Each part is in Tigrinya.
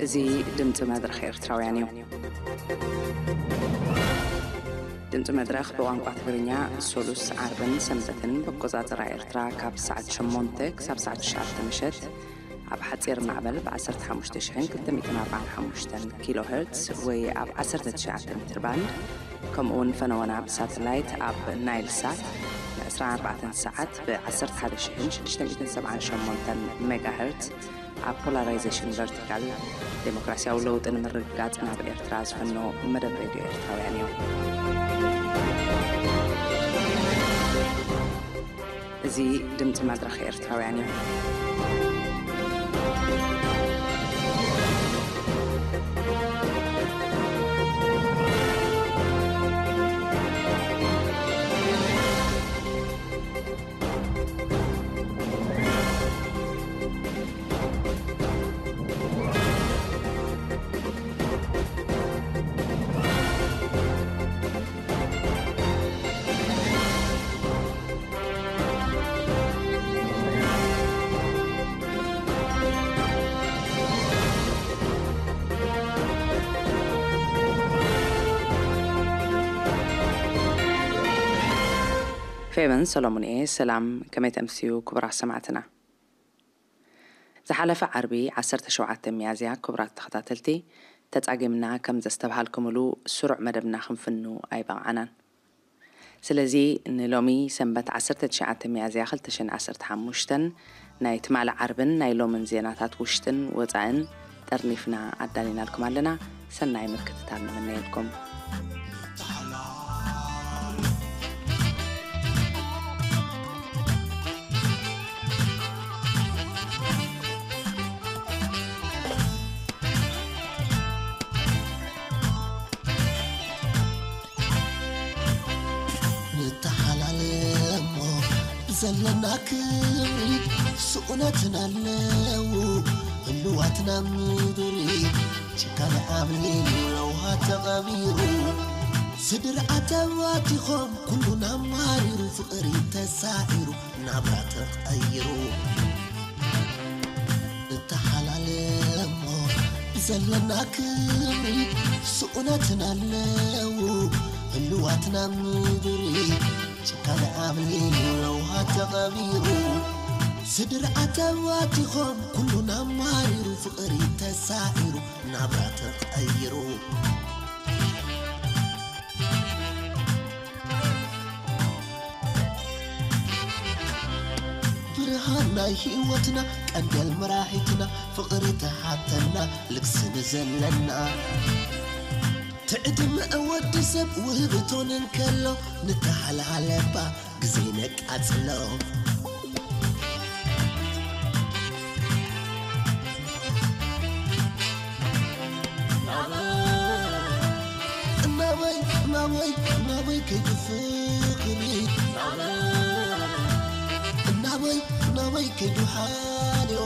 እዚ ድምፂ መድረኽ ኤርትራውያን እዩ። ድምፂ መድረኽ ብቋንቋ ትግርኛ ሶሉስ፣ ዓርብን ሰንበትን ብኣቆፃፅራ ኤርትራ ካብ ሰዓት ሸሞንተ ክሳብ ሰዓት ትሽዓተ ምሸት ኣብ ሓፂር ማዕበል ብ ዓሰርተ ሓሙሽተ ሽሕን ክልተ ሚእትን ኣርባዓን ሓሙሽተን ኪሎ ሄርትስ ወይ ኣብ ዓሰርተ ትሽዓተ ሜትር ባንድ፣ ከምኡ እውን ፈነወና ብሳተላይት ኣብ ናይል ሳት ን ዕስራን ኣርባዕተን ሰዓት ብ ዓሰርተ ሓደ ሽሕን ሽዱሽተ ሚእትን ሰብዓን ሸሞንተን ሜጋ ሄርትስ ኣብ ፖላራይዜሽን ቨርቲካል ዴሞክራሲያዊ ለውጢ ንምርግጋጽ ናብ ኤርትራ ዝፈኖ መደብ ሬድዮ ኤርትራውያን እዩ። እዚ ድምፂ መድረኽ ኤርትራውያን እዩ። ፌቨን ሰሎሞን እየ። ሰላም፣ ከመይ ተምስዩ ክቡራት ሰማዕትና? ዝሓለፈ ዓርቢ ዓሰርተ ሸውዓተ ሚያዝያ፣ ክቡራት ተኸታተልቲ፣ ተጻጊምና ከም ዘስተብሃልኩምሉ ስሩዕ መደብና ክንፍኑ ኣይበቕዓናን። ስለዚ ንሎሚ ሰንበት ዓሰርተ ትሽዓተ ሚያዝያ ክልተ ሽሕን ዓሰርተ ሓሙሽተን ናይ ትማሊ ዓርብን ናይ ሎምን ዜናታት ውሽጥን ወጻእን ጠርኒፍና ኣዳሊናልኩም ኣለና። ሰናይ ምክትታል ንምነየልኩም። ንተሓላለሞ ብዘለና ክብሪ ስኡነትን ኣለዉ ህልዋትና ምድሪ ጭካነ ዓብሊሉ ረውሃ ተቐቢሩ ስድርዓ ተባቲኾም ኩሉና ማሪሩ ፍቕሪ ተሳዒሩ ናብራ ተቐይሩ ንተሓላለሞ ብዘለና ክብሪ ስኡነትን ኣለዉ ህልዋትና ምድሪ ጭካነ ዓብሊሉ ረውሃ ተቐቢሩ ስድርዓ ተባቲኾም ኩሉና ማሪሩ ፍቕሪ ተሳዒሩ ናብራ ተቐይሩ ብርሃን ናይ ህይወትና ቀንደል መራሒትና ፍቕሪ ተሓተና ልግሲ ንዘለና ትዕድመ ወዲ ሰብ ውህብቶን እንከሎ ንተሓላለባ ግዜ ነቃጽሎ እናበይ እናበይ እናበይ ከይዱ ፍቕሪ እናበይ እናበይ ከይዱ ሓልዮ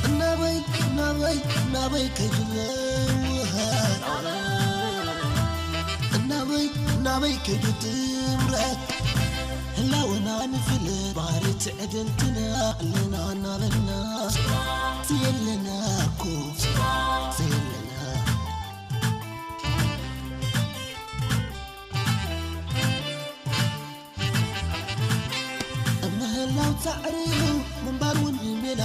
እናበይ እናበይ እናበይ ከይዱ ለውሃ እናበይ እናበይ ከይዱ ጥምረት ህላወና ንፍለ ባህሪ ትዕድልትና ኣለና እናበልና ዘየለና እኮ ዘየለና ኣብ ምህላው ጻዕሪ እዩ ምንባር እውን ሜላ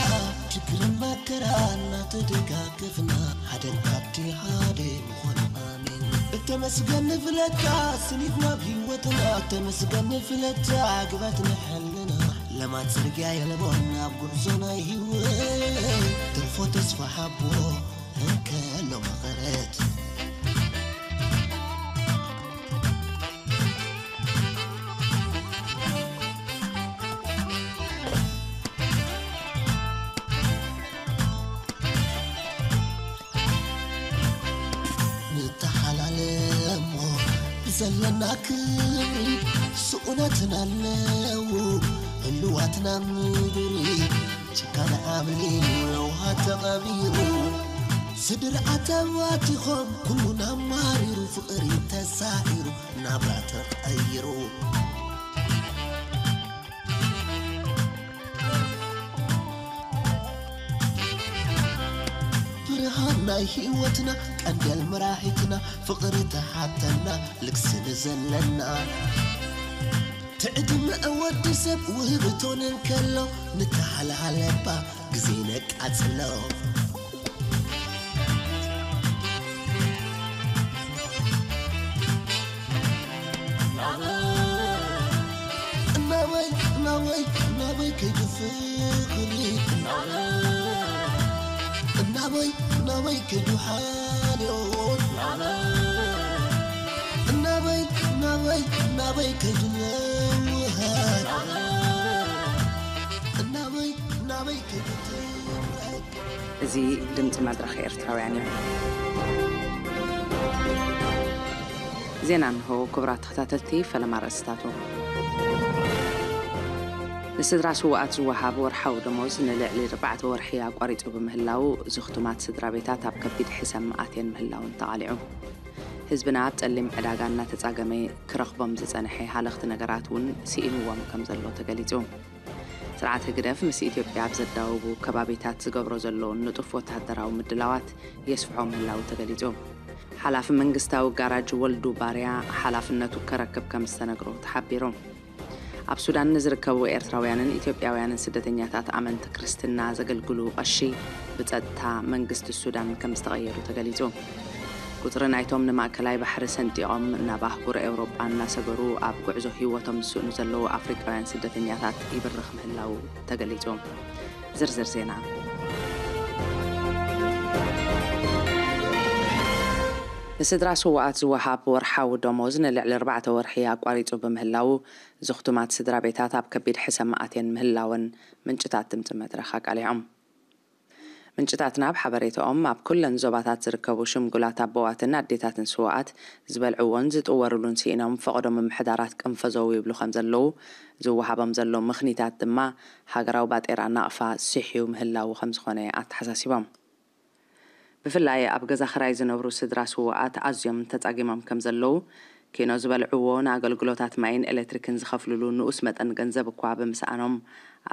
ሽግርን መከራ እናተደጋገፍና ሓደን ኣብቲ ሓደ ምኾን ኣሜን እተመስገን ንፍለታ ስኒት ናብ ህይወትና እተመስገን ንፍለታ ግባት ንሕልና ለማት ጽርግያ የለቦን ኣብ ጉዕዞ ናይ ህይወት ትርፎ ተስፋ ሓቦ እንከሎ መቐረት ንተሓላለሞ ብዘለና ክብሪ ስኡነትን ኣለዉ ህልዋትና ምድሪ ጭካነ ዓብሊሉ ረውሃ ተቐቢሩ ስድርዓ ተባቲኾም ኩሉና ማሪሩ ፍቕሪ ተሳዒሩ ናብራ ተቐይሩ ህይወትና ቀንደል መራሒትና ፍቕሪ ተሓተና ልግስን ዘለና ትዕድመ ወዲ ሰብ ውህብቶን እንከሎ ንተሓላለባ ግዜ ነቃጽሎ። እናበይ እናበይ እናበይ ከይዱ ፍቕሪ እናበይ እናበይ እናበይ ከይዱ ሓልዮት እናበይ እናበይ እናበይ ከይዱ ነውሃት እናበይ እናበይ ከይዱ ትብረት። እዚ ድምፂ መድረኽ ኤርትራውያን እዩ። ዜና እንሆ። ክቡራት ተኸታተልቲ፣ ፈለማ ኣርእስታቱ። ንስድራ ስውኣት ዝወሃብ ወርሓዊ ደሞዝ ንልዕሊ ኣርባዕተ ወርሒ ኣቋሪጹ ብምህላው፣ ዝኽቱማት ስድራ ቤታት ኣብ ከቢድ ሕሰም ኣትየን ምህላውን ተቓሊዑ። ህዝብና ኣብ ጸሊም ዕዳጋ እናተጻገመ ክረኽቦም ዝጸንሐ ሃለኽቲ ነገራት እውን ስኢንዎም ከም ዘሎ ተገሊጹ። ስርዓት ህግደፍ ምስ ኢትዮጵያ ኣብ ዘዳወቡ ከባቢታት ዝገብሮ ዘሎ ንጡፍ ወተሃደራዊ ምድላዋት የስፍሖ ምህላው ተገሊጹ። ሓላፊ መንግስታዊ ጋራጅ ወልዱ ባርያ ሓላፍነቱ ከረክብ ከም ዝተነግሮ ተሓቢሩ። ኣብ ሱዳን ንዝርከቡ ኤርትራውያንን ኢትዮጵያውያንን ስደተኛታት ኣመንቲ ክርስትና ዘገልግሉ ቀሺ ብጸጥታ መንግስቲ ሱዳን ከም ዝተቐየዱ ተገሊጹ። ቁጽሪ ናይቶም ንማእከላይ ባሕሪ ሰንጢቖም ናብ ኣህጉር ኤውሮጳ እናሰገሩ ኣብ ጉዕዞ ህይወቶም ዝስእኑ ዘለዉ ኣፍሪቃውያን ስደተኛታት ይብርኽ ምህላው ተገሊጹ። ዝርዝር ዜና። ንስድራ ስውኣት ዝወሃብ ወርሓዊ ደሞዝ ንልዕሊ ኣርባዕተ ወርሒ ኣቋሪጹ ብምህላው፣ ዝኽቱማት ስድራ ቤታት ኣብ ከቢድ ሕሰም ኣትየን ምህላወን ምንጭታት ድምጺ መድረኽ ኣቃሊዖም። ምንጭታትና ኣብ ሓበሬታኦም፣ ኣብ ኩለን ዞባታት ዝርከቡ ሽምጉላት ኣቦዋትን ኣዴታትን ስውኣት ዝበልዕዎን ዝጥወርሉን ስኢኖም ፈቐዶ ምምሕዳራት ቅንፈዘው ይብሉ ከም ዘለዉ፣ ዝወሃቦም ዘሎ ምኽኒታት ድማ ሃገራዊ ባጤራ ናቕፋ ስሕዩ ምህላዉ ከም ዝኾነ ኣተሓሳሲቦም። ብፍላይ ኣብ ገዛ ኽራይ ዝነብሩ ስድራ ስውኣት ኣዝዮም ተጻጊሞም ከም ዘለዉ፣ ኪኖ ዝበልዕዎ፣ ንኣገልግሎታት ማይን ኤሌክትሪክን ዝኸፍልሉ ንኡስ መጠን ገንዘብ እኳ ብምስኣኖም፣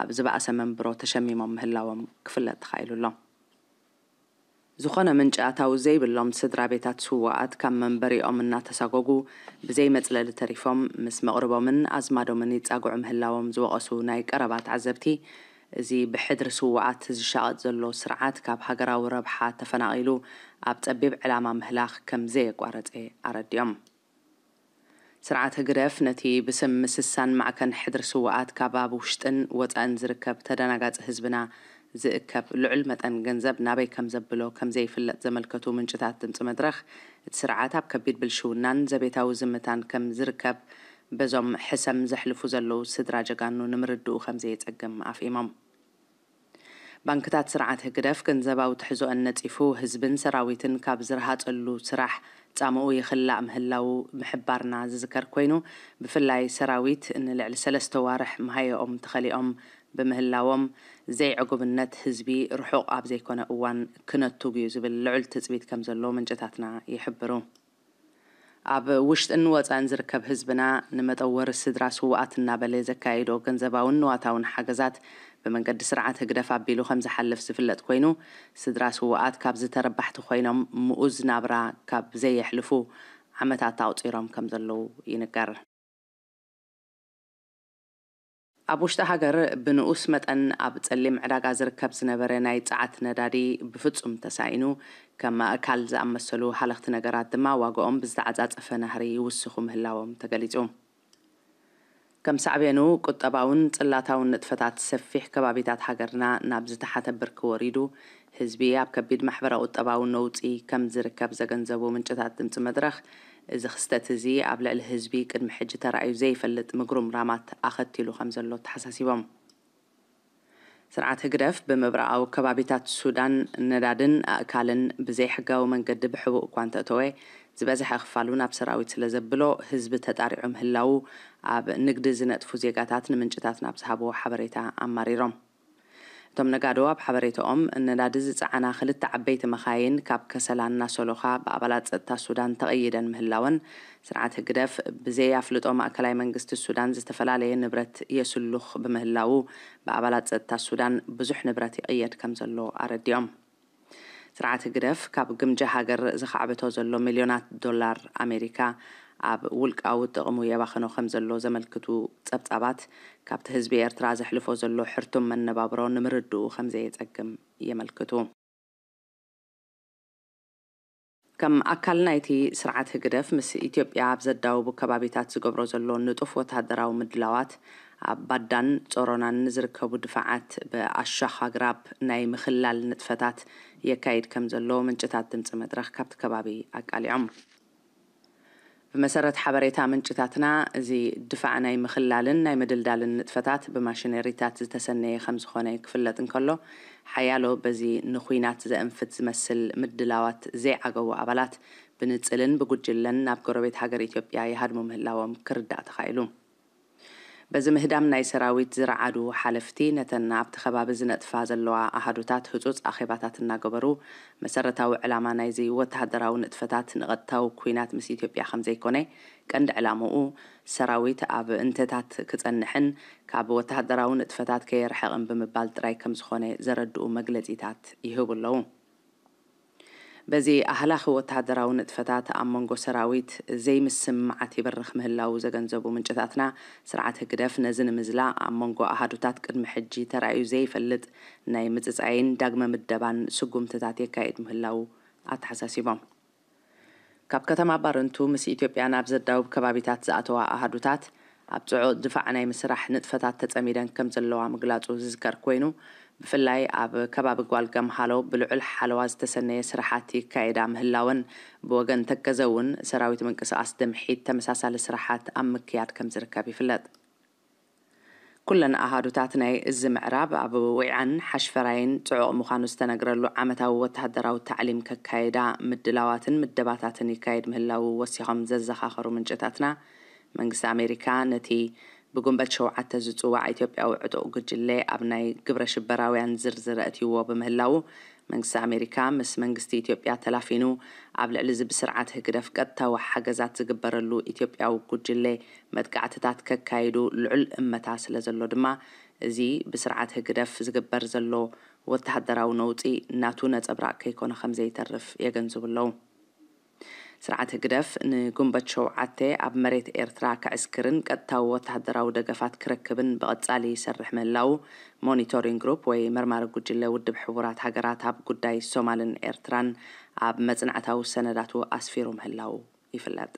ኣብ ዝበኣሰ መንብሮ ተሸሚሞም ምህላዎም ክፍለጥ ተኻኢሉ ኣሎ። ዝኾነ ምንጪ ኣታዊ ዘይብሎም ስድራ ቤታት ስውኣት ካብ መንበሪኦም እናተሳጎጉ ብዘይ መጽለሊ ተሪፎም ምስ መቕርቦምን ኣዝማዶምን ይጻግዑ ምህላዎም ዝወቐሱ ናይ ቀረባ ተዓዘብቲ፣ እዚ ብሕድሪ ስውኣት ዝሻቐጥ ዘሎ ስርዓት ካብ ሃገራዊ ረብሓ ተፈናቒሉ ኣብ ጸቢብ ዕላማ ምህላኽ ከም ዘየቋረጸ ኣረዲኦም። ስርዓት ህግደፍ ነቲ ብስም ምስሳን ማዕከን ሕድሪ ስውኣት ካብ ኣብ ውሽጥን ወጻእን ዝርከብ ተደናጋጺ ህዝብና ዝእከብ ልዑል መጠን ገንዘብ ናበይ ከም ዘብሎ ከም ዘይፍለጥ ዘመልከቱ ምንጭታት ድምጺ መድረኽ፣ እቲ ስርዓት ኣብ ከቢድ ብልሽውናን ዘቤታዊ ዝምታን ከም ዝርከብ በዞም ሕሰም ዘሕልፉ ዘለዉ ስድራ ጀጋኑ ንምርድኡ ከም ዘየጸግም ኣፍኢሞም። ባንክታት ስርዓት ህግደፍ ገንዘባዊ ትሕዞአን ነጺፉ ህዝብን ሰራዊትን ካብ ዝረሃጸሉ ስራሕ ጻምኡ ይኽላእ ምህላዉ ምሕባርና ዝዝከር ኮይኑ፣ ብፍላይ ሰራዊት ንልዕሊ ሰለስተ ዋርሕ መሃየኦም ተኸሊኦም ብምህላዎም ዘይዕጉብነት ህዝቢ ርሑቕ ኣብ ዘይኮነ እዋን ክነቱግ እዩ ዝብል ልዑል ትጽቢት ከም ዘሎ ምንጭታትና ይሕብሩ። ኣብ ውሽጥን ወጻእን ዝርከብ ህዝብና ንመጠወሪ ስድራ ስውኣት እናበለ ዘካየዶ ገንዘባውን ንዋታውን ሓገዛት ብመንገዲ ስርዓት ህግደፍ ኣቢሉ ከም ዝሓልፍ ዝፍለጥ ኮይኑ፣ ስድራ ስውኣት ካብዚ ተረባሕቲ ኮይኖም ምኡዝ ናብራ ካብ ዘየሕልፉ ዓመታት ኣቑጺሮም ከም ዘለዉ ይንገር። ኣብ ውሽጢ ሃገር ብንኡስ መጠን ኣብ ጸሊም ዕዳጋ ዝርከብ ዝነበረ ናይ ጸዓት ነዳዲ ብፍጹም ተሳኢኑ፣ ከም ኣእካል ዝኣመሰሉ ሃለኽቲ ነገራት ድማ ዋጋኦም ብዝተዓጻጸፈ ናህሪ ይውስኹ ምህላዎም ተገሊጹ። ከም ሳዕቤኑ፣ ቁጠባውን ጽላታውን ንጥፈታት ሰፊሕ ከባቢታት ሃገርና ናብ ዝተሓተ ብርኪ ወሪዱ፣ ህዝቢ ኣብ ከቢድ ማሕበረ-ቁጠባዊ ነውጺ ከም ዝርከብ ዘገንዘቡ ምንጭታት ድምጺ መድረኽ፣ እዚ ክስተት እዚ ኣብ ልዕሊ ህዝቢ ቅድሚ ሕጂ ተራእዩ ዘይፈልጥ ምጉርምራማት ኣኸቲሉ ከም ዘሎ ተሓሳሲቦም። ስርዓት ህግደፍ ብምብራቓዊ ከባቢታት ሱዳን ነዳድን ኣእካልን ብዘይሕጋዊ መንገዲ ብሕቡእ እኳ እንተእተወ፣ ዝበዝሐ ክፋሉ ናብ ሰራዊት ስለ ዘብሎ፣ ህዝቢ ተጣሪዑ ምህላዉ ኣብ ንግዲ ዝነጥፉ ዜጋታት ንምንጭታት ናብ ዝሃብዎ ሓበሬታ ኣማሪሮም። እቶም ነጋዶ ኣብ ሓበሬታኦም፣ ነዳዲ ዝጸዓና ክልተ ዓበይቲ መኻይን ካብ ከሰላ እናሰሎኻ ብኣባላት ጸጥታ ሱዳን ተቐይደን ምህላወን፣ ስርዓት ህግደፍ ብዘይ ኣፍልጦ ማእከላይ መንግስቲ ሱዳን ዝተፈላለየ ንብረት የስሉኽ ብምህላዉ፣ ብኣባላት ጸጥታ ሱዳን ብዙሕ ንብረት ይቕየድ ከም ዘሎ ኣረዲኦም። ስርዓት ህግደፍ ካብ ግምጃ ሃገር ዝኻዕበቶ ዘሎ ሚልዮናት ዶላር ኣሜሪካ ኣብ ውልቃዊ ጥቕሙ የባኸኖ ከም ዘሎ ዘመልክቱ ጸብጻባት፣ ካብቲ ህዝቢ ኤርትራ ዘሕልፎ ዘሎ ሕርቱም መነባብሮ ንምርድኡ ከም ዘየጸግም የመልክቱ። ከም ኣካል ናይቲ ስርዓት ህግደፍ፣ ምስ ኢትዮጵያ ኣብ ዘዳውቡ ከባቢታት ዝገብሮ ዘሎ ንጡፍ ወተሃደራዊ ምድላዋት፣ ኣብ ባዳን ጾሮናን ንዝርከቡ ድፋዓት ብኣሻኽ ኣግራብ ናይ ምኽላል ንጥፈታት የካይድ ከም ዘሎ ምንጭታት ድምጺ መድረኽ ካብቲ ከባቢ ኣቃሊዖም። ብመሰረት ሓበሬታ ምንጭታትና፣ እዚ ድፋዕ ናይ ምኽላልን ናይ ምድልዳልን ንጥፈታት ብማሽነሪታት ዝተሰነየ ከም ዝኾነ ክፍለጥ እንከሎ፣ ሓያሎ በዚ ንኹናት ዘእንፍት ዝመስል ምድላዋት ዘይዓገቡ ኣባላት ብንጽልን ብጉጅለን ናብ ጎረቤት ሃገር ኢትዮጵያ ይሃድሙ ምህላዎም ክርዳእ ተኻኢሉ። በዚ ምህዳም ናይ ሰራዊት ዝረዓዱ ሓለፍቲ፣ ነተን ኣብቲ ከባቢ ዝነጥፋ ዘለዋ ኣሃዱታት ህጹጽ ኣኼባታት እናገበሩ፣ መሰረታዊ ዕላማ ናይዚ ወተሃደራዊ ንጥፈታት ንቐጥታዊ ኲናት ምስ ኢትዮጵያ ከም ዘይኮነ፣ ቀንዲ ዕላምኡ ሰራዊት ኣብ እንተታት ክጸንሕን ካብ ወተሃደራዊ ንጥፈታት ከየርሕቕን ብምባል ጥራይ ከም ዝኾነ ዘረድኡ መግለጺታት ይህቡ ኣለዉ። በዚ ኣህላኺ ወተሃደራዊ ንጥፈታት ኣብ መንጎ ሰራዊት ዘይምስምማዓት ይበርኽ ምህላዉ ዘገንዘቡ ምንጭታትና፣ ስርዓት ህግደፍ ነዚ ንምዝላቕ ኣብ መንጎ ኣሃዱታት ቅድሚ ሕጂ ተራእዩ ዘይፈልጥ ናይ ምጽጻይን ዳግመ ምደባን ስጉምትታት የካይድ ምህላዉ ኣተሓሳሲቦም። ካብ ከተማ ባረንቱ ምስ ኢትዮጵያ ናብ ዘዳውብ ከባቢታት ዝኣተዋ ኣሃዱታት፣ ኣብ ጽዑቕ ድፋዕ ናይ ምስራሕ ንጥፈታት ተጸሚደን ከም ዘለዋ ምግላጹ ዝዝከር ኮይኑ፣ ብፍላይ ኣብ ከባቢ ጓል ገምሃሎ ብልዑል ሓለዋ ዝተሰነየ ስራሓት ይካየዳ ምህላወን፣ ብወገን ተከዘ እውን ሰራዊት ምንቅስቓስ ድምሒት ተመሳሳሊ ስራሓት ኣብ ምክያድ ከም ዝርከብ ይፍለጥ። ኩለን ኣሃዱታት ናይ እዚ ምዕራብ ኣብ ዊዓን ሓሽፈራይን ጽዑቕ ምዃኑ ዝተነግረሉ ዓመታዊ ወተሃደራዊ ታዕሊም ከካየዳ ምድላዋትን ምደባታትን ይካየድ ምህላዉ ወሲኾም ዘዘኻኸሩ ምንጭታትና፣ መንግስቲ ኣሜሪካ ነቲ ብጉንበት ሸውዓተ ዝጽዋዕ ኢትዮጵያዊ ዕጡቕ ጉጅለ ኣብ ናይ ግብረ ሽበራውያን ዝርዝር ኣእትይዎ ብምህላዉ፣ መንግስቲ ኣሜሪካ ምስ መንግስቲ ኢትዮጵያ ተላፊኑ ኣብ ልዕሊ እዚ ብስርዓት ህግደፍ ቀጥታዊ ሓገዛት ዝግበረሉ ኢትዮጵያዊ ጉጅለ መጥቃዕትታት ከካይዱ ልዑል እመታ ስለ ዘሎ ድማ፣ እዚ ብስርዓት ህግደፍ ዝግበር ዘሎ ወተሃደራዊ ነውጺ ናቱ ነጸብራቕ ከይኮነ ከም ዘይተርፍ የገንዝቡ ኣለዉ። ስርዓት ህግደፍ ንጉንበት ሸውዓተ ኣብ መሬት ኤርትራ ከዕስክርን ቀጥታዊ ወተሃደራዊ ደገፋት ክረክብን ብቐጻሊ ይሰርሕ ምህላዉ ሞኒቶሪንግ ግሩፕ ወይ መርማሪ ጉጅለ ውድብ ሕቡራት ሃገራት ኣብ ጉዳይ ሶማልን ኤርትራን ኣብ መጽናዕታዊ ሰነዳቱ ኣስፊሩ ምህላዉ ይፍለጥ።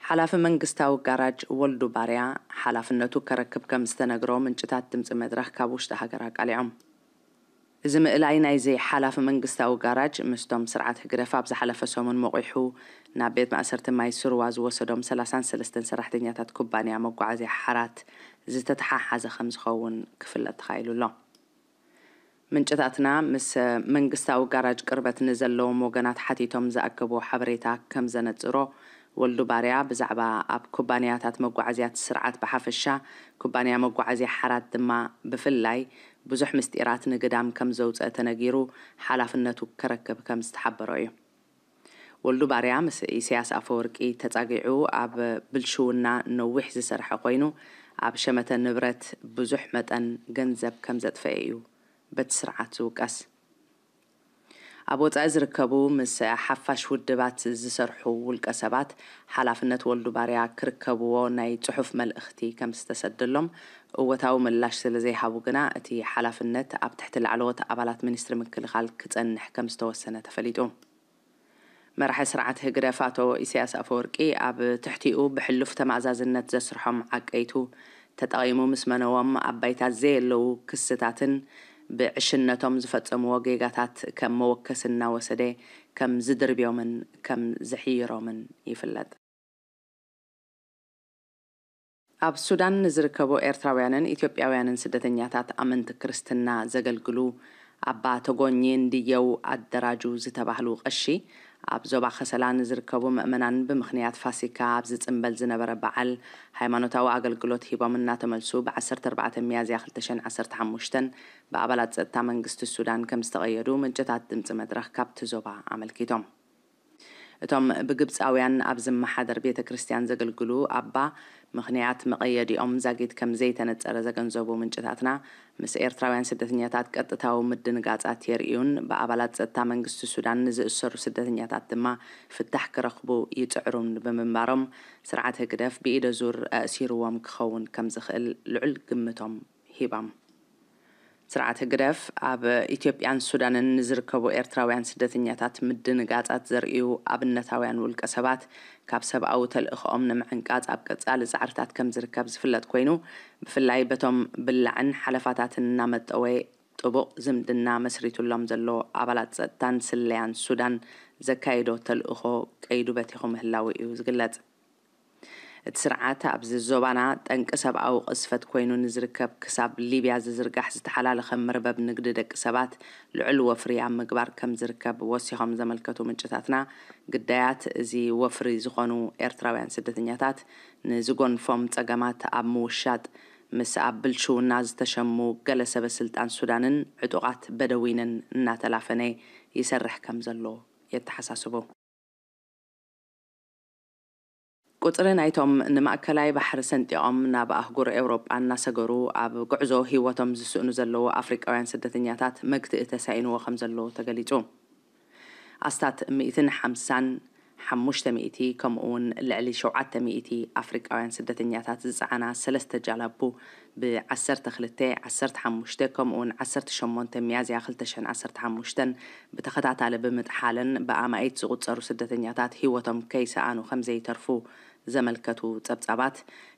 ሓላፊ መንግስታዊ ጋራጅ ወልዱ ባርያ ሓላፍነቱ ከረክብ ከም ዝተነግሮ ምንጭታት ድምፂ መድረኽ ካብ ውሽጢ ሃገር ኣቃሊዖም። እዚ ምእላይ ናይዚ ሓላፊ መንግስታዊ ጋራጅ ምስቶም ስርዓት ህግደፍ ኣብ ዝሓለፈ ሰሙን መቑሑ ናብ ቤት ማእሰርቲ ማይ ስርዋ ዝወሰዶም ሰላሳን ሰለስተን ሰራሕተኛታት ኩባንያ መጓዓዝያ ሓራት ዝተተሓሓዘ ከም ዝኸውን ክፍለጥ ተኻኢሉ ኣሎ። ምንጭታትና ምስ መንግስታዊ ጋራጅ ቅርበት ንዘለዎም ወገናት ሓቲቶም ዝኣከብዎ ሓበሬታ ከም ዘነጽሮ፣ ወልዱ ባርያ ብዛዕባ ኣብ ኩባንያታት መጓዓዝያት ስርዓት ብሓፈሻ፣ ኩባንያ መጓዓዝያ ሓራት ድማ ብፍላይ ብዙሕ ምስጢራት ንግዳም ከም ዘውጽአ ተነጊሩ ሓላፍነቱ ከረክብ ከም ዝተሓበሮ እዩ። ወልዱ ባርያ ምስ ኢሳያስ ኣፈወርቂ ተጻጊዑ ኣብ ብልሽውና ነዊሕ ዝሰርሐ ኮይኑ፣ ኣብ ሸመተ ንብረት ብዙሕ መጠን ገንዘብ ከም ዘጥፈኤ እዩ በቲ ስርዓት ዝውቀስ። ኣብ ወጻኢ ዝርከቡ ምስ ሓፋሽ ውድባት ዝሰርሑ ውልቀ ሰባት ሓላፍነት ወልዱ ባርያ ክርከብዎ ናይ ጽሑፍ መልእኽቲ ከም ዝተሰደሎም፣ እወታዊ ምላሽ ስለ ዘይሃቡ ግና እቲ ሓላፍነት ኣብ ትሕቲ ላዕለዎት ኣባላት ሚኒስትሪ ምክልኻል ክጸንሕ ከም ዝተወሰነ ተፈሊጡ። መራሒ ስርዓት ህግደፍ ኣቶ ኢሳያስ ኣፈወርቂ ኣብ ትሕቲኡ ብሕሉፍ ተማእዛዝነት ዘስርሖም ዓቀይቱ ተጠቒሙ ምስ መነዎም ኣብ ባይታ ዘየለዉ ክስታትን ብዕሽነቶም ዝፈጸምዎ ጌጋታት ከም መወከሲ እናወሰደ ከም ዝድርብዮምን ከም ዝሕይሮምን ይፍለጥ። ኣብ ሱዳን ንዝርከቡ ኤርትራውያንን ኢትዮጵያውያንን ስደተኛታት ኣመንቲ ክርስትና ዘገልግሉ ኣባ ተጎኚ እንድየው ኣደራጁ ዝተባህሉ ቀሺ፣ ኣብ ዞባ ከሰላ ንዝርከቡ ምእመናን ብምኽንያት ፋሲካ ኣብ ዝጽንበል ዝነበረ በዓል ሃይማኖታዊ ኣገልግሎት ሂቦም እናተመልሱ ብ ዓሰርተ ኣርባዕተ ሚያዝያ ክልተ ሽሕን ዓሰርተ ሓሙሽተን ብኣባላት ጸጥታ መንግስቲ ሱዳን ከም ዝተቐየዱ ምንጭታት ድምጺ መድረኽ ካብቲ ዞባ ኣመልኪቶም። እቶም ብግብፃውያን ኣብ ዝመሓደር ቤተ ክርስቲያን ዘገልግሉ ኣባ፣ ምኽንያት መቐየዲኦም ዛጊት ከም ዘይተነፀረ ዘገንዘቡ ምንጭታትና፣ ምስ ኤርትራውያን ስደተኛታት ቀጥታዊ ምድንጋጻት የርእዩን ብኣባላት ጸጥታ መንግስቲ ሱዳን ንዝእሰሩ ስደተኛታት ድማ ፍታሕ ክረኽቡ ይጽዕሩን ብምንባሮም፣ ስርዓት ህግደፍ ብኢደ ዙር ኣእሲርዎም ክኸውን ከም ዝኽእል ልዑል ግምቶም ሂቦም። ስርዓት ህግደፍ ኣብ ኢትዮጵያን ሱዳንን ንዝርከቡ ኤርትራውያን ስደተኛታት ምድንጋጻት ዘርእዩ ኣብነታውያን ውልቀ ሰባት፣ ካብ ሰብኣዊ ተልእኾኦም ንምዕንቃጽ ኣብ ቀጻሊ ጻዕርታት ከም ዝርከብ ዝፍለጥ ኮይኑ፣ ብፍላይ በቶም ብላዕን ሓለፋታትን እናመጠወ ጥቡቕ ዝምድና መስሪቱሎም ዘሎ ኣባላት ጸጥታን ስለያን ሱዳን ዘካይዶ ተልእኾ ቀይዱ በቲኹ ምህላዉ እዩ ዝግለጽ። እቲ ስርዓት ኣብዚ ዞባና ጠንቂ ሰብኣዊ ቅስፈት ኮይኑ ንዝርከብ ክሳብ ሊብያ ዝዝርጋሕ ዝተሓላለኸ መርበብ ንግዲ ደቂ ሰባት ልዑል ወፍሪ ኣብ ምግባር ከም ዝርከብ ወሲኾም ዘመልከቱ ምንጭታትና፣ ግዳያት እዚ ወፍሪ ዝኾኑ ኤርትራውያን ስደተኛታት ንዝጎንፎም ጸገማት ኣብ ምውሻጥ፣ ምስ ኣብ ብልሽውና ዝተሸሙ ገለ ሰበ ስልጣን ሱዳንን ዕጡቓት በደዊንን እናተላፈነ ይሰርሕ ከም ዘሎ የተሓሳስቡ። ቁጽሪ ናይቶም ንማእከላይ ባሕሪ ሰንጢቖም ናብ ኣህጉር ኤውሮጳ እናሰገሩ ኣብ ጉዕዞ ህይወቶም ዝስእኑ ዘለዉ ኣፍሪቃውያን ስደተኛታት መግትኢ ተሳኢንዎ ከም ዘሎ ተገሊጹ። ኣስታት ሚእትን ሓምሳን ሓሙሽተ ሚእቲ፣ ከምኡ እውን ልዕሊ ሸውዓተ ሚእቲ ኣፍሪቃውያን ስደተኛታት ዝጸዓና ሰለስተ ጃላቡ ብ ዓሰርተ ክልተ፣ ዓሰርተ ሓሙሽተ፣ ከምኡ እውን ዓሰርተ ሸሞንተ ሚያዝያ ክልተ ሽሕን ዓሰርተ ሓሙሽተን ብተኸታታሊ ብምጥሓለን ብኣማኢት ዝቑጸሩ ስደተኛታት ህይወቶም ከይሰኣኑ ከም ዘይተርፉ ዘመልከቱ ጸብጻባት፣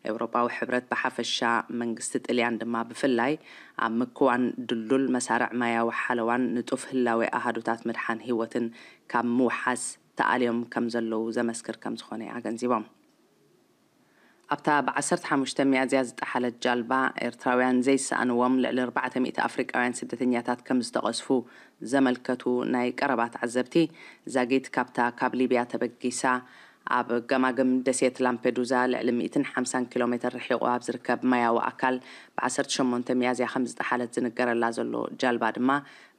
ኤውሮጳዊ ሕብረት ብሓፈሻ፣ መንግስቲ ጥልያን ድማ ብፍላይ፣ ኣብ ምክዋን ድልዱል መሳርዕ ማያዊ ሓለዋን ንጡፍ ህላዌ ኣሃዱታት ምድሓን ህይወትን ካብ ምውሓስ ተኣልዮም ከም ዘለዉ ዘመስክር ከም ዝኾነ ኣገንዚቦም። ኣብታ ብ ዓሰርተ ሓሙሽተ ሚያዝያ ዝጠሓለት ጃልባ፣ ኤርትራውያን ዘይሰኣንዎም ልዕሊ ኣርባዕተ ሚእቲ ኣፍሪቃውያን ስደተኛታት ከም ዝተቐዝፉ ዘመልከቱ ናይ ቀረባ ተዓዘብቲ፣ ዛጊት ካብታ ካብ ሊብያ ተበጊሳ ኣብ ገማግም ደሴት ላምፔዱዛ ልዕሊ ሚእትን ሓምሳን ኪሎ ሜትር ርሒቑ ኣብ ዝርከብ ማያዊ ኣካል ብ ዓሰርተ ሸሞንተ ሚያዝያ ከም ዝጠሓለት ዝንገረላ ዘሎ ጃልባ ድማ፣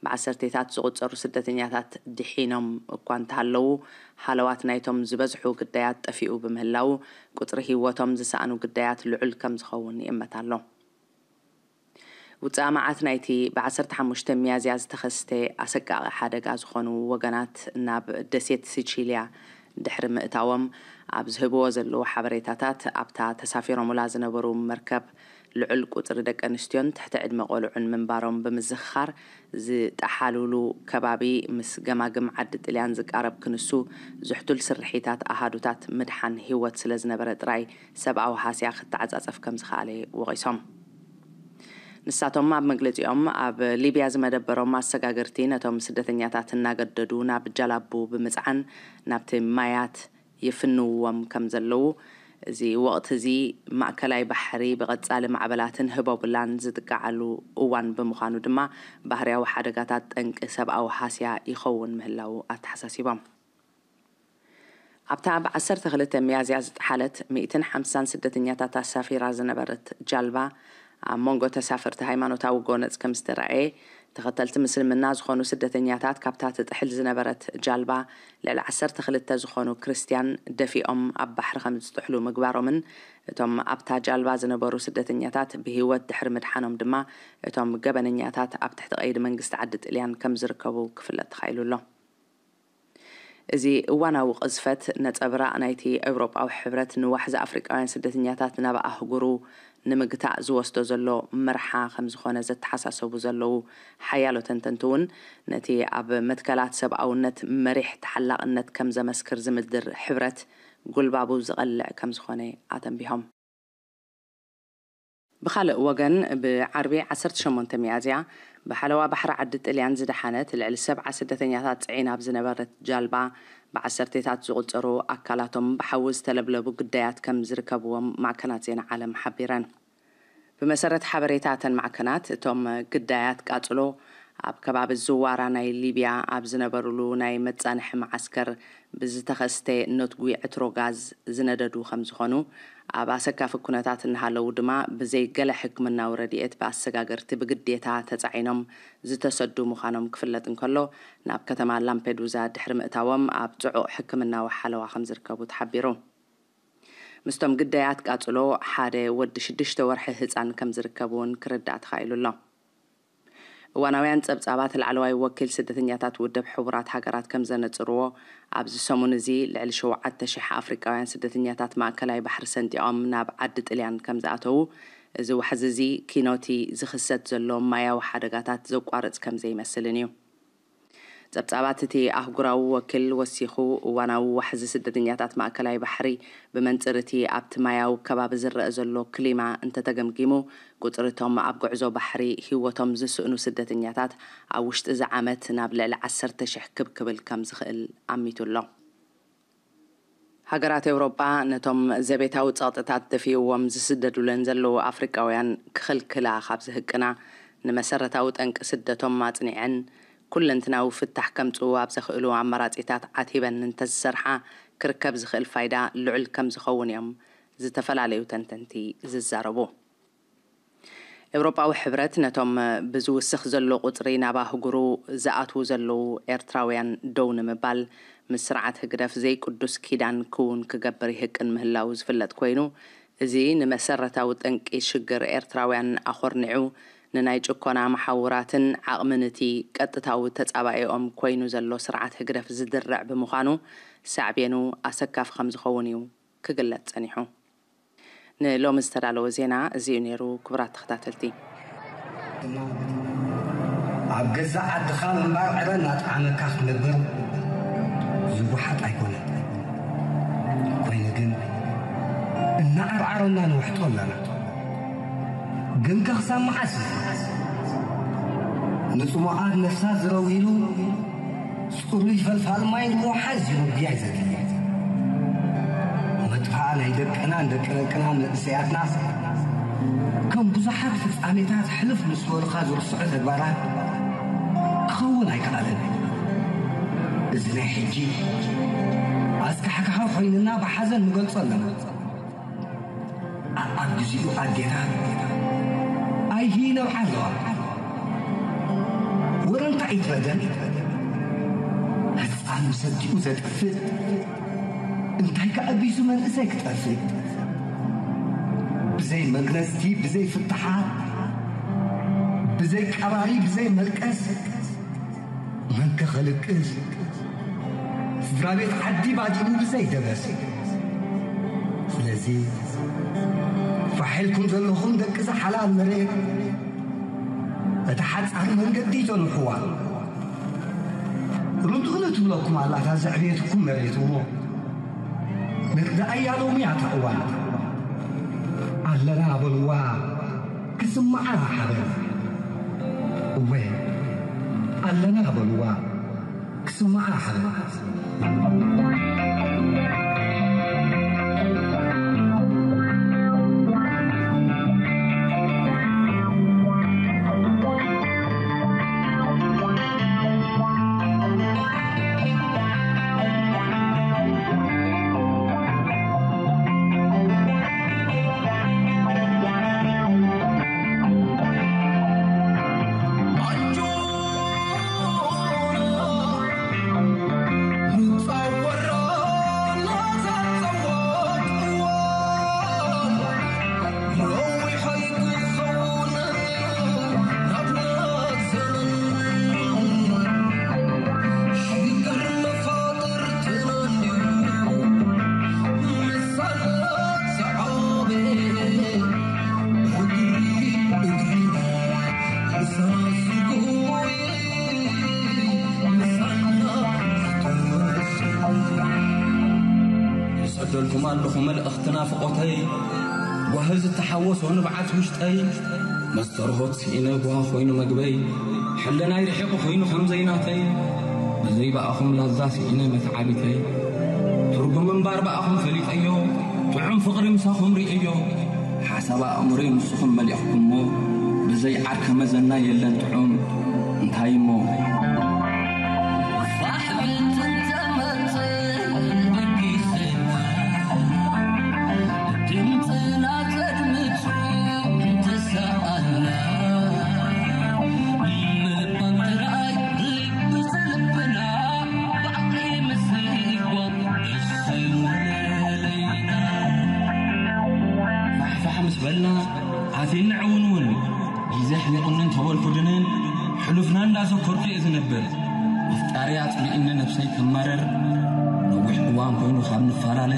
ብዓሰርቴታት ዝቑጸሩ ስደተኛታት ድሒኖም እኳ እንተሃለዉ፣ ሃለዋት ናይቶም ዝበዝሑ ግዳያት ጠፊኡ ብምህላዉ፣ ቁጽሪ ህይወቶም ዝሰኣኑ ግዳያት ልዑል ከም ዝኸውን ይእመት ኣሎ። ውጽኣ መዓት ናይቲ ብ ዓሰርተ ሓሙሽተ ሚያዝያ ዝተኸስተ ኣሰቃቒ ሓደጋ ዝኾኑ ወገናት ናብ ደሴት ሲቺልያ ድሕሪ ምእታዎም፣ ኣብ ዝህብዎ ዘለዉ ሓበሬታታት፣ ኣብታ ተሳፊሮምላ ዝነበሩ መርከብ ልዑል ቁጽሪ ደቂ ኣንስትዮን ትሕቲ ዕድመ ቆልዑን ምንባሮም ብምዝኽኻር፣ ዝጠሓሉሉ ከባቢ ምስ ገማግም ዓዲ ጥልያን ዝቃረብ ክንሱ፣ ዝሕቱል ስርሒታት ኣሃዱታት ምድሓን ህይወት ስለ ዝነበረ ጥራይ ሰብኣዊ ሃስያ ክተዓጻጸፍ ከም ዝኸኣለ ወቒሶም። ንሳቶም ኣብ መግለጺኦም፣ ኣብ ሊብያ ዝመደበሮም ኣሰጋገርቲ ነቶም ስደተኛታት እናገደዱ ናብ ጃላቡ ብምጽዓን ናብቲ ማያት ይፍንውዎም ከም ዘለዉ፣ እዚ ወቕቲ እዚ ማእከላይ ባሕሪ ብቐጻሊ ማዕበላትን ህቦብላን ዝጥቃዓሉ እዋን ብምዃኑ ድማ፣ ባህርያዊ ሓደጋታት ጠንቂ ሰብኣዊ ሃስያ ይኸውን ምህላዉ ኣተሓሳሲቦም። ኣብታ ብ ዓሰርተ ክልተ ሚያዝያ ዝጠሓለት ሚእትን ሓምሳን ስደተኛታት ኣሳፊራ ዝነበረት ጃልባ፣ ኣብ መንጎ ተሳፈርቲ ሃይማኖታዊ ጎነጽ ከም ዝተራእየ፣ ተኸተልቲ ምስልምና ዝኾኑ ስደተኛታት ካብታ ትጥሕል ዝነበረት ጃልባ ልዕሊ ዓሰርተ ክልተ ዝኾኑ ክርስትያን ደፊኦም ኣብ ባሕሪ ከም ዝጥሕሉ ምግባሮምን፣ እቶም ኣብታ ጃልባ ዝነበሩ ስደተኛታት ብህይወት ድሕሪ ምድሓኖም ድማ፣ እቶም ገበነኛታት ኣብ ትሕቲ ቀይዲ መንግስቲ ዓዲ ጥልያን ከም ዝርከቡ ክፍለጥ ተኻኢሉ ኣሎ። እዚ እዋናዊ ቅዝፈት ነጸብራቕ ናይቲ ኤውሮጳዊ ሕብረት ንዋሕዚ ኣፍሪቃውያን ስደተኛታት ናብ ኣህጉሩ ንምግታእ ዝወስዶ ዘሎ መርሓ ከም ዝኾነ ዘተሓሳሰቡ ዘለዉ ሓያሎ ተንተንቲ እውን፣ ነቲ ኣብ መትከላት ሰብኣውነት መሪሕ ተሓላቕነት ከም ዘመስክር ዝምድር ሕብረት ጉልባቡ ዝቐልዕ ከም ዝኾነ ኣተንቢሆም። ብኻልእ ወገን፣ ብዓርቢ ዓሰርተ ሸሞንተ ሚያዝያ ብሓለዋ ባሕሪ ዓዲ ጥልያን ዝደሓነት ልዕሊ ሰብዓ ስደተኛታት ጽዒና ኣብ ዝነበረት ጃልባ፣ ብዓሰርቴታት ዝቑጸሩ ኣካላቶም ብሓዊ ዝተለብለቡ ግዳያት ከም ዝርከብዎም ማዕከናት ዜና ዓለም ሓቢረን። ብመሰረት ሓበሬታ እተን ማዕከናት፣ እቶም ግዳያት ቃጽሎ ኣብ ከባቢ ዝዋራ ናይ ሊብያ ኣብ ዝነበሩሉ ናይ መጻንሒ መዓስከር ብዝተኸስተ ነትጒ ዕትሮ ጋዝ ዝነደዱ ከም ዝኾኑ፣ ኣብ ኣሰካፊ ኩነታት እናሃለዉ ድማ ብዘይ ገለ ሕክምናዊ ረድኤት ብኣሰጋገርቲ ብግዴታ ተጻዒኖም ዝተሰዱ ምዃኖም ክፍለጥ እንከሎ፣ ናብ ከተማ ላምፔዱዛ ድሕሪ ምእታዎም ኣብ ጽዑቕ ሕክምናዊ ሓለዋ ከም ዝርከቡ ተሓቢሩ። ምስቶም ግዳያት ቃጽሎ ሓደ ወዲ ሽዱሽተ ወርሒ ህጻን ከም ዝርከብ እውን ክርዳእ ተኻኢሉ ኣሎ። እዋናውያን ጸብጻባት ላዕለዋይ ወኪል ስደተኛታት ውድብ ሕቡራት ሃገራት ከም ዘነጽርዎ፣ ኣብዚ ሰሙን እዚ ልዕሊ ሸውዓተ ሽሕ ኣፍሪቃውያን ስደተኛታት ማእከላይ ባሕሪ ሰንጢቖም ናብ ዓዲ ጥልያን ከም ዝኣተዉ፣ እዚ ዋሕዚ እዚ ኪኖቲ ዝኽሰት ዘሎ ማያዊ ሓደጋታት ዘቋርጽ ከም ዘይመስልን እዩ። ጸብጻባት እቲ ኣህጉራዊ ወኪል ወሲኹ፣ እዋናዊ ዋሕዚ ስደተኛታት ማእከላይ ባሕሪ ብመንጽር እቲ ኣብቲ ማያዊ ከባቢ ዝረአ ዘሎ ክሊማ እንተተገምጊሙ፣ ቁጽሪ እቶም ኣብ ጉዕዞ ባሕሪ ህይወቶም ዝስእኑ ስደተኛታት ኣብ ውሽጢ እዚ ዓመት ናብ ልዕሊ ዓሰርተ ሽሕ ክብ ክብል ከም ዝኽእል ኣሚቱ ኣሎ። ሃገራት ኤውሮጳ ነቶም ዘቤታዊ ጸቕጥታት ደፊእዎም ዝስደዱለን ዘለዉ ኣፍሪቃውያን ክኽልክላ ካብ ዝህቅና፣ ንመሰረታዊ ጠንቂ ስደቶም ኣጽኒዐን ኩለንትናዊ ፍታሕ ከምጽኡ ኣብ ዘኽእሉ ኣማራጺታት ዓቲበን እንተዝሰርሓ ክርከብ ዝኽእል ፋይዳ ልዑል ከም ዝኸውን እዮም ዝተፈላለዩ ተንተንቲ ዝዛረቡ። ኤውሮጳዊ ሕብረት ነቶም ብዝውስኽ ዘሎ ቁጽሪ ናብ ኣህጉሩ ዝኣትዉ ዘለዉ ኤርትራውያን ደው ንምባል ምስ ስርዓት ህግደፍ ዘይቅዱስ ኪዳን ክውን ክገብር ይህቅን ምህላዉ ዝፍለጥ ኮይኑ፣ እዚ ንመሰረታዊ ጠንቂ ሽግር ኤርትራውያን ኣኾርኒዑ ንናይ ጭኮና መሓውራትን ዓቕምን እቲ ቀጥታዊ ተጻባኢኦም ኮይኑ ዘሎ ስርዓት ህግደፍ ዝድርዕ ብምዃኑ ሳዕቤኑ ኣሰካፊ ከም ዝኸውን እዩ ክግለጽ ጸኒሑ። ንሎሚ ዝተዳለወ ዜና እዚ እዩ ነይሩ። ክቡራት ተኸታተልቲ፣ ኣብ ገዛእ ዓድኻ ምንባር ዕረ እናጠዓመካ ክትነብር ዝወሓጥ ኣይኮነን። ኮይኑ ግን እናዓርዓረና ንውሕጦ ኣለና። ግን ከ ክሳብ መዓስ እዩ ንጽሙኣት ነፍሳት ዝረዊሉ ጽሩይ ፈልፋል ማይ ንምውሓዝ እዩ ምጉያይ ዘድሊ። መጥፋኣ ናይ ደቅናን ደቂ ደቅና መንእሰያትና ከም ብዙሓት ፍጻሜታት ሕልፍ ምስ በሉኻ ዝርስዑ ተግባራት ክኸውን ኣይከኣለን። እዚ ናይ ሕጂ ኣስካሕካሒ ኮይንና ብሓዘን ንገልጾ ኣለና። ኣብ ግዜኡ ኣዴታት ኣይሂ ነብዓ ኣለዋ። ወረ እንታይ እዩ እቲ በደል? ህፃን ሰዲኡ ዘጥፍእ እንታይ ከኣ ኣቢሱ መንእሰይ ክጠፍእ? ብዘይ መግነዝቲ፣ ብዘይ ፍታሓት፣ ብዘይ ቀባሪ፣ ብዘይ መልቀስ መንከ ከልቅስ? ስድራ ቤት ዓዲ ባዲሙ ብዘይ ደበስ። ስለዚ ፋሕ ኢልኩም ዘለኹም ደቂ እዛ ሓላል መሬት፣ እታ ሓጻር መንገዲ ጸንሕዋ። ርድኡ ንትብለኩም ኣላ እታ ዘዕበየትኩም መሬት እሞ፣ ንርድኣያ ሎሚ እያ እታ እዋን። ኣለና በልዋ ክስምዓ ሓበን። እወ ኣለና በልዋ ክስምዓ ሓበን። ይሰደልኩም ኣለኹ መልእኽቲ ናፍቖተይ፣ ጓሂ ዝተሓወሶ ንብዓት ውሽጠይ። መስተርሆት ስኢነ ጓሂ ኮይኑ መግበይ፣ ሕልናይ ርሒቑ ኮይኑ ከም ዘይናተይ። ብዘይ ብኣኹም ላዛ ስኢነ መትዓቢተይ፣ ትርጉም ምንባር ብኣኹም ፈሊጠዮ። ጥዑም ፍቕሪ ምሳኹም ርእዮ፣ ሓሳብ ኣእምሮይ ንስኹም መሊእኹሞ። ብዘይ ዓርከ መዘና የለን ጥዑም። እንታይ እሞ ፋሕ ብትንተመጽእ ብጊዜና ድምፅና ከድምፁ እንተሰኣልና ምባል ጥራይ ልቢ ዝልብና ባዕዲ ምስጓም ደስ ምለለይና። ፋሕፋሕ ምስ በልና ኣትየኒ ዕውንውን ግዜ ኣሕሚቑኒ እንተበልኩ ድንን ሕሉፍና እንዳዘከርኩ እየ ዝነብር። ምፍጣሪ ኣጽሊእኒ ነብሰይ ከማረር ነዊሕ እዋን ኮይኑ ካብ ንፈላለ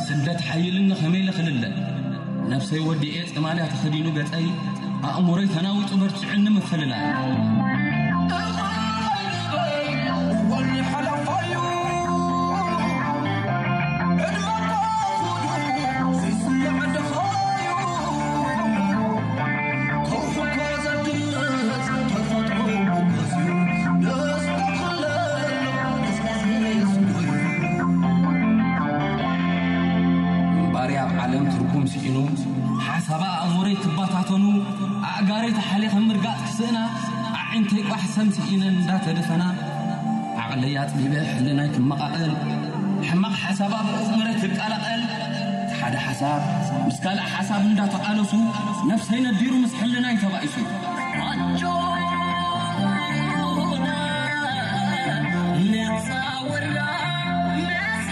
ስደት ሓይልኒ ከመይ ኢለ ክልለ ነብሰይ ወዲኤ ጽማልያ ተኸዲኑ ገጸይ ኣእምሮይ ተናዊጡ በርቲዑኒ ምፍልላይ። ምንባሪ ኣብ ዓለም ትርጉም ስኢኑ ሓሳባ ኣእምሮይ ክባታተኑ ኣእጋረይ ተሓሊኸ ምርጋጥ ክስእና ኣዒንተይ ቋሕ ሰምሲኢነን እንዳተደፈና ዓቕለይ ኣጽቢበ ሕልናይ ክመቓቐል ሕማቕ ሓሳብ ኣብ ኣእምሮይ ክቀላቐል እቲ ሓደ ሓሳብ ምስ ካልእ ሓሳብ እንዳተቓለሱ ነፍሰይ ነዲሩ ምስ ሕልናይ ተባኢሱ። ኣጆና ንፃወራ ነዛ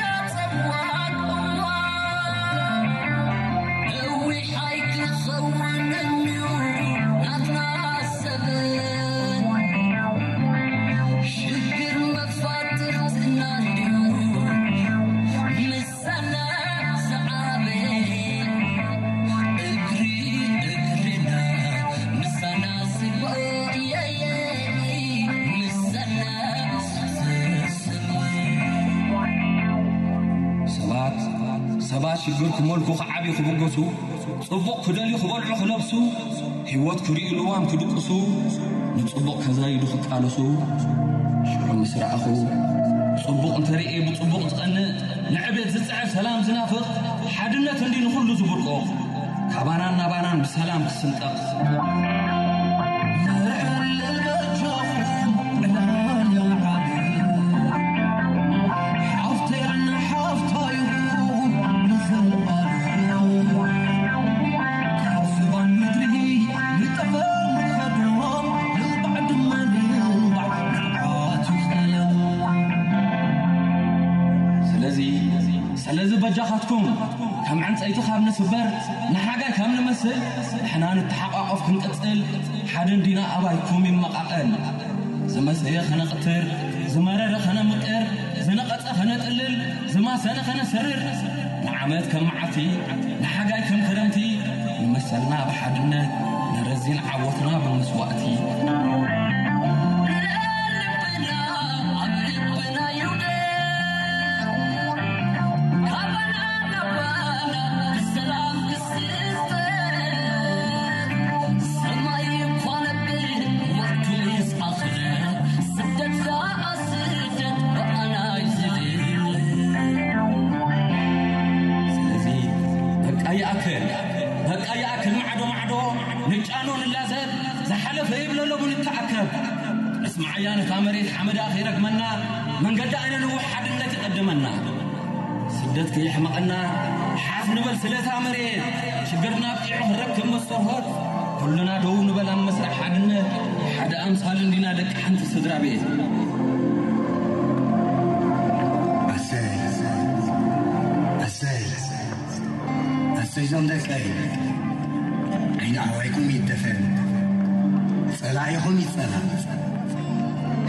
ፀዋት እዋን እዊሕ ኣይክኸውንን እዩ ናትና ሰበን ሽግር መፋትርትና እንድዩ ምሳና ዝዓበየ እግሪ እግርና ምሳና ዝጎየየ ምሳና ዝስምየ ሰባት ሰባት ሽግር ክመልኩ ክዓብዩ ክብገሱ ጽቡቕ ክደልዩ ክበልዑ ክለብሱ ህይወት ክርእዩ ልዋም ክድቅሱ ንጽቡቕ ከዛይዱ ክቃለሱ ሽዑ ምስ ረኣኹ ጽቡቕ እንተርእየ ብጽቡቕ ዝቐንእ ንዕቤት ዝጽዕር ሰላም ዝናፍቕ ሓድነት እንዲ ንኹሉ ዝብርቆ ካባናን ናባናን ብሰላም ክስንጠቕ ስለዚ ስለዚ በጃኻትኩም ከም ዕንፀይቲ ካብ ንስበር ንሓጋይ ከም ንመስል ንሕና ንተሓቋቆፍ ክንቅፅል ሓደ እንዲና ኣባይኩም ይመቃቐል ዝመሰየ ከነቕትር ዝመረረ ከነምቅር ዝነቐፀ ከነጥልል ዝማሰነ ከነስርር ንዓመት ከም መዓልቲ ንሓጋይ ከም ክረምቲ ንመሰልና ብሓድነት ነረዚን ዓወትና ብመስዋእቲ ስለዚ በቃ ይኣክል በቃ ይኣክል ማዕዶ ማዕዶ ንጫኖ ንላዘብ ዝሓለፈ ይብለሎ ንተኣከብ እስማዓያ ነታ መሬት ሓመዳ ከይረግመና መንገዲ ኣይነንውሕ ሓድነት ይቐድመና ስደት ከየሕመቐና ሓፍ ንበል ስለታ መሬት ሽግርና ኣብቂዑ ክረክብ መስተርሆት ኩልና ደው ንበል ኣብ መስርሕ ሓድነት ሓደ ኣምሳል እንዲና ደቂ ሓንቲ ስድራ ቤት ኣሰይ ኣሰይ ኣሰይ ዞም ደቀይ ዓይኒ ኣሕዋይኩም ይደፈን ጸላኢኹም ይጸላ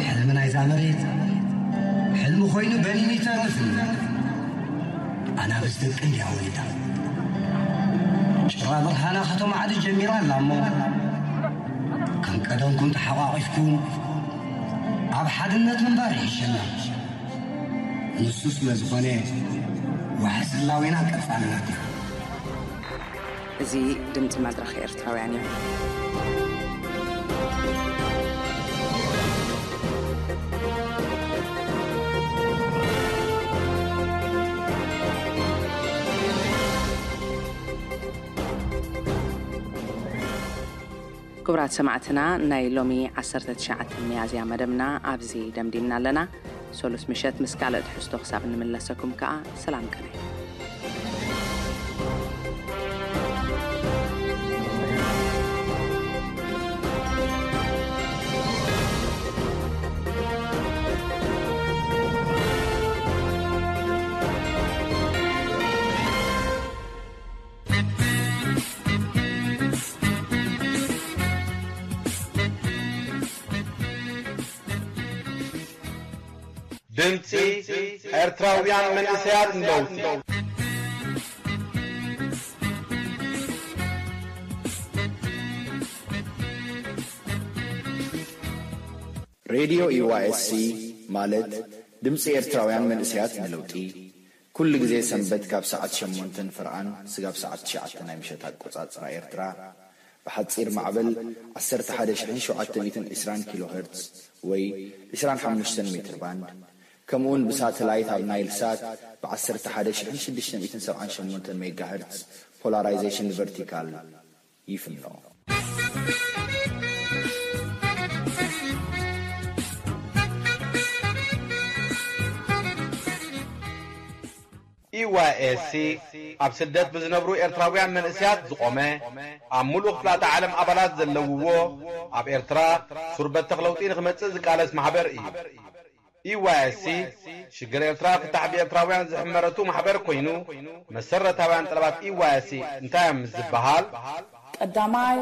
ሕልሚ ናይዛ መሬት ሕልሚ ኮይኑ በኒኑ ይተርፍ ኣናብስ ደቂ እንድያ ወሊዳ ጭራ ብርሃና ከተማዕዲ ጀሚራ ኣላ እሞ ከም ቀደምኩም ተሓቋቒፍኩም ኣብ ሓድነት ምንባር ይሕሸና ንሱ ስለ ዝኾነ ዋሕስ ህላዌና ቀጻልነትና እዚ ድምፂ መድረኽ ኤርትራውያን እዩ። ክቡራት ሰማዕትና፣ ናይ ሎሚ ዓሰርተ ትሽዓተ ሚያዝያ መደብና ኣብዚ ደምዲምና ኣለና። ሰሉስ ምሸት ምስ ካልእ ትሕዝቶ ክሳብ እንምለሰኩም ከኣ ሰላም ቅነ። ድምፂ ኤርትራውያን መንእሰያት ንለውጢ። ሬድዮ ዩ ዋይ ኤስ ሲ ማለት ድምፂ ኤርትራውያን መንእሰያት ንለውጢ፣ ኩሉ ግዜ ሰንበት ካብ ሰዓት ሸሞንተን ፍርቓን ስጋብ ሰዓት ትሽዓተ ናይ ምሸት ኣቆጻጽራ ኤርትራ፣ ብሓጺር ማዕበል ዓሰርተ ሓደ ሽሕን ሸውዓተ ሚእትን ዕስራን ኪሎ ሄርትዝ ወይ ዕስራን ሓሙሽተን ሜትር ባንድ፣ ከምኡውን ብሳተላይት ኣብ ናይል ሳት ብ ዓሰርተ ሓደ ሽሕን ሽዱሽተ ሚእትን ሰብዓን ሸሞንተን ሜጋ ሄርትዝ ፖላራይዜሽን ቨርቲካል ይፍኖ። ኢ ዋይ ኤስ ሲ ኣብ ስደት ብዝነብሩ ኤርትራውያን መንእሰያት ዝቖመ፣ ኣብ ምሉእ ክፍላተ ዓለም ኣባላት ዘለውዎ፣ ኣብ ኤርትራ ሱር በተኽ ለውጢ ንኽመጽእ ዝቃለስ ማሕበር እዩ። ኢ ዋይ ኤስ ሲ ሽግር ኤርትራ ፍታሕ ብኤርትራውያን ዝሕመረቱ ማሕበር ኮይኑ፣ መሰረታውያን ጠለባት ኢ ዋይ ኤስ ሲ እንታይ እዮም ምስ ዝበሃል፣ ቀዳማይ፣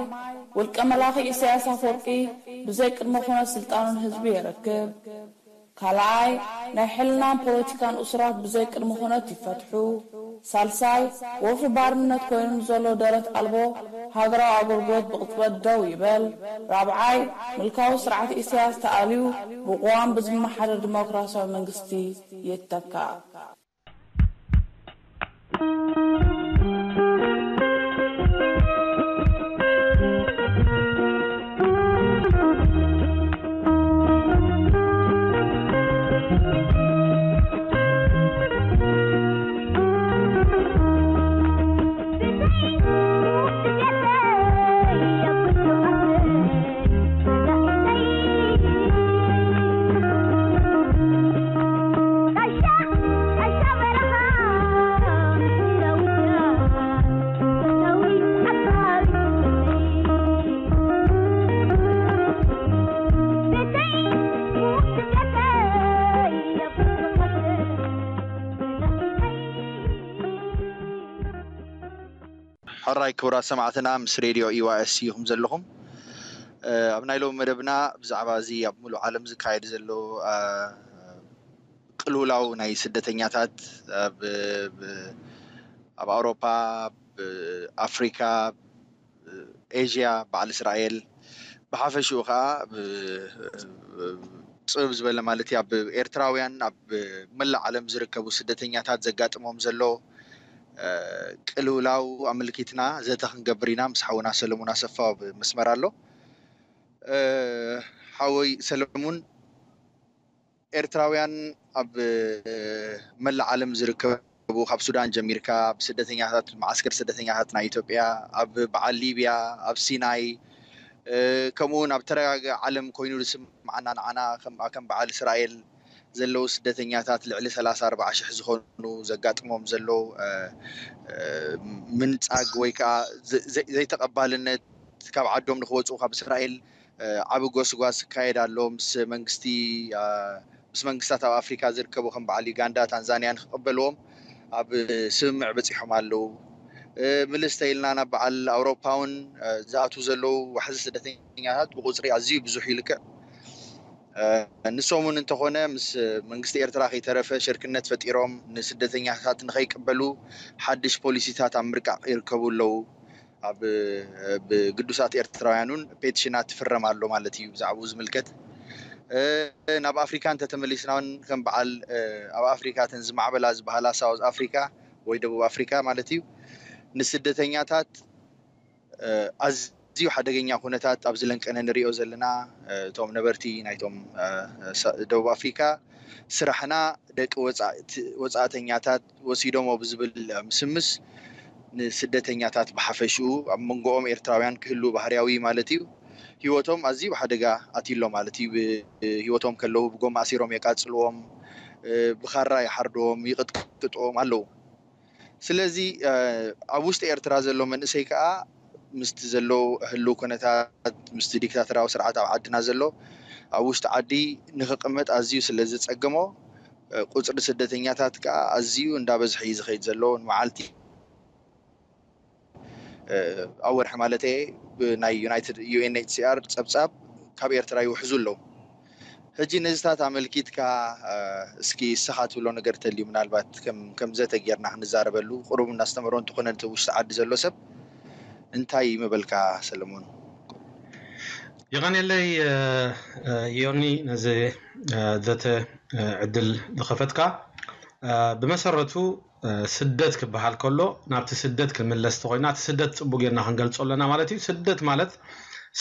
ውልቀ መላኺ ኢሳያስ ኣፈወርቂ ብዘይ ቅድመ ኩነት ስልጣኑ ንህዝቢ የረክብ። ካልኣይ፣ ናይ ሕልናን ፖለቲካን እሱራት ብዘይ ቅድመ ኩነት ይፈትሑ። ሳልሳይ፣ ወፍሪ ባርነት ኮይኑ ንዘሎ ደረት ኣልቦ ሃገራዊ ኣገልግሎት ብቕጽበት ደው ይበል። ራብዓይ፣ ምልካዊ ስርዓት ኢሳያስ ተኣልዩ ብቅዋም ብዝመሓደር ዲሞክራሲያዊ መንግስቲ ይተካእ። ሕራይ ክቡራት ሰማዕትና፣ ምስ ሬድዮ ኢ ዋይ ኤስ ሲ ኢኹም ዘለኹም። ኣብ ናይ ሎሚ መደብና ብዛዕባ እዚ ኣብ ሙሉእ ዓለም ዝካየድ ዘሎ ቅልውላው ናይ ስደተኛታት ኣብ ኣብ ኣውሮፓ፣ ኣብ ኣፍሪካ፣ ኤዥያ፣ በዓል እስራኤል፣ ብሓፈሽኡ ከዓ ጽብብ ዝበለ ማለት እዩ ኣብ ኤርትራውያን ኣብ መላእ ዓለም ዝርከቡ ስደተኛታት ዘጋጥሞም ዘሎ ቅልውላው ኣመልኪትና ዘተ ክንገብር ኢና ምስ ሓውና ሰለሙን ኣሰፋ ኣብ መስመር ኣሎ። ሓወይ ሰለሙን፣ ኤርትራውያን ኣብ መላእ ዓለም ዝርከቡ ካብ ሱዳን ጀሚርካ ኣብ ስደተኛታት መዓስከር ስደተኛታት ናይ ኢትዮጵያ ኣብ በዓል ሊብያ ኣብ ሲናይ ከምኡ እውን ኣብ ተረጋግእ ዓለም ኮይኑ ዝስምዓና ንዓና ከም ከም በዓል እስራኤል ዘለዉ ስደተኛታት ልዕሊ ሰላሳ ኣርባዓ ሽሕ ዝኾኑ ዘጋጥሞም ዘሎ ምንጻግ ወይ ከዓ ዘይተቐባልነት ካብ ዓዶም ንክወፁ ካብ እስራኤል ዓቢ ጎስጓስ ይካየድ ኣሎ ምስ መንግስቲ ምስ መንግስታት ኣብ ኣፍሪካ ዝርከቡ ከም በዓል ዩጋንዳ ታንዛንያ ንክቕበልዎም ኣብ ስምምዕ በፂሖም ኣለዉ። ምልስ ተይልና ናብ በዓል ኣውሮፓ እውን ዝኣትዉ ዘለዉ ዋሕዚ ስደተኛታት ብቁፅሪ ኣዝዩ ብዙሕ እዩ ልክዕ። ንሶም እውን እንተኾነ ምስ መንግስቲ ኤርትራ ከይተረፈ ሽርክነት ፈጢሮም ንስደተኛታት ንኸይቅበሉ ሓድሽ ፖሊሲታት ኣብ ምርቃቕ ይርከቡ ኣለዉ። ኣብ ብግዱሳት ኤርትራውያን እውን ፔቲሽናት ትፍረም ኣሎ ማለት እዩ። ብዛዕባኡ ዝምልከት ናብ ኣፍሪካ እንተተመሊስና እውን ከም በዓል ኣብ ኣፍሪካ እተን ዝማዕበላ ዝበሃላ ሳውዝ ኣፍሪካ ወይ ደቡብ ኣፍሪካ ማለት እዩ ንስደተኛታት ኣዝዩ ሓደገኛ ኩነታት ኣብ ዝለንቀነ ንሪኦ ዘለና እቶም ነበርቲ ናይቶም ደቡብ ኣፍሪካ ስራሕና ደቂ ወፃእተኛታት ወሲዶሞ ብዝብል ምስምስ ንስደተኛታት ብሓፈሽኡ ኣብ መንጎኦም ኤርትራውያን ክህሉ ባህርያዊ ማለት እዩ። ህይወቶም ኣዝዩ ብሓደጋ ኣትዩ ኣሎ ማለት እዩ። ብ-፣ ህይወቶም ከለዉ ብጎማ ኣሲሮም የቃጽልዎም፣ እ፣ ብኻራ ይሓርድዎም፣ ይቕጥቅጥዎም ኣለዉ። ስለዚ፣ እ፣ ኣብ ውሽጢ ኤርትራ ዘሎ መንእሰይ ከኣ ምስቲ ዘሎ ህልው ኩነታት፣ ምስቲ ዲክታተራዊ ስርዓት ኣብ ዓድና ዘሎ፣ ኣብ ውሽጢ ዓዲ ንኽቕመጥ ኣዝዩ ስለ ዘጸገሞ፣ እ፣ ቁጽሪ ስደተኛታት ከኣ ኣዝዩ እንዳበዝሐ እዩ ዝኸይድ ዘሎ። ንመዓልቲ፣ እ፣ ኣብ ወርሒ ማለተይ፣ ብናይ ዩናይትድ፣ ዩ ኤን ኤች ሲ ኣር ጸብጻብ ካብ ኤርትራ ይውሕዙ ኣለዉ። ሕጂ ነዚታት ኣመልኪትካ፣ እ፣ እስኪ እስኻ ትብሎ ነገር ተልዩ፣ ምናልባት ከም፣ ከም ዘተ ጌርና ክንዛረበሉ፣ ቁሩብ እናስተምሮ እንተኾነ፣ እቲ ውሽጢ ዓዲ ዘሎ ሰብ እንታይ ምበልካ ሰለሞን? የቐንየለይ፣ እ፣ እ፣ ዮኒ፣ ነዚ፣ እ፣ ዘተ፣ እ፣ ዕድል ዝኸፈትካ። እ፣ ብመሰረቱ፣ እ፣ ስደት ክበሃል ከሎ፣ ናብቲ ስደት ክንምለስ ተኾይና፣ እቲ ስደት ጽቡቅ ጌርና ክንገልጾ ኣለና ማለት እዩ። ስደት ማለት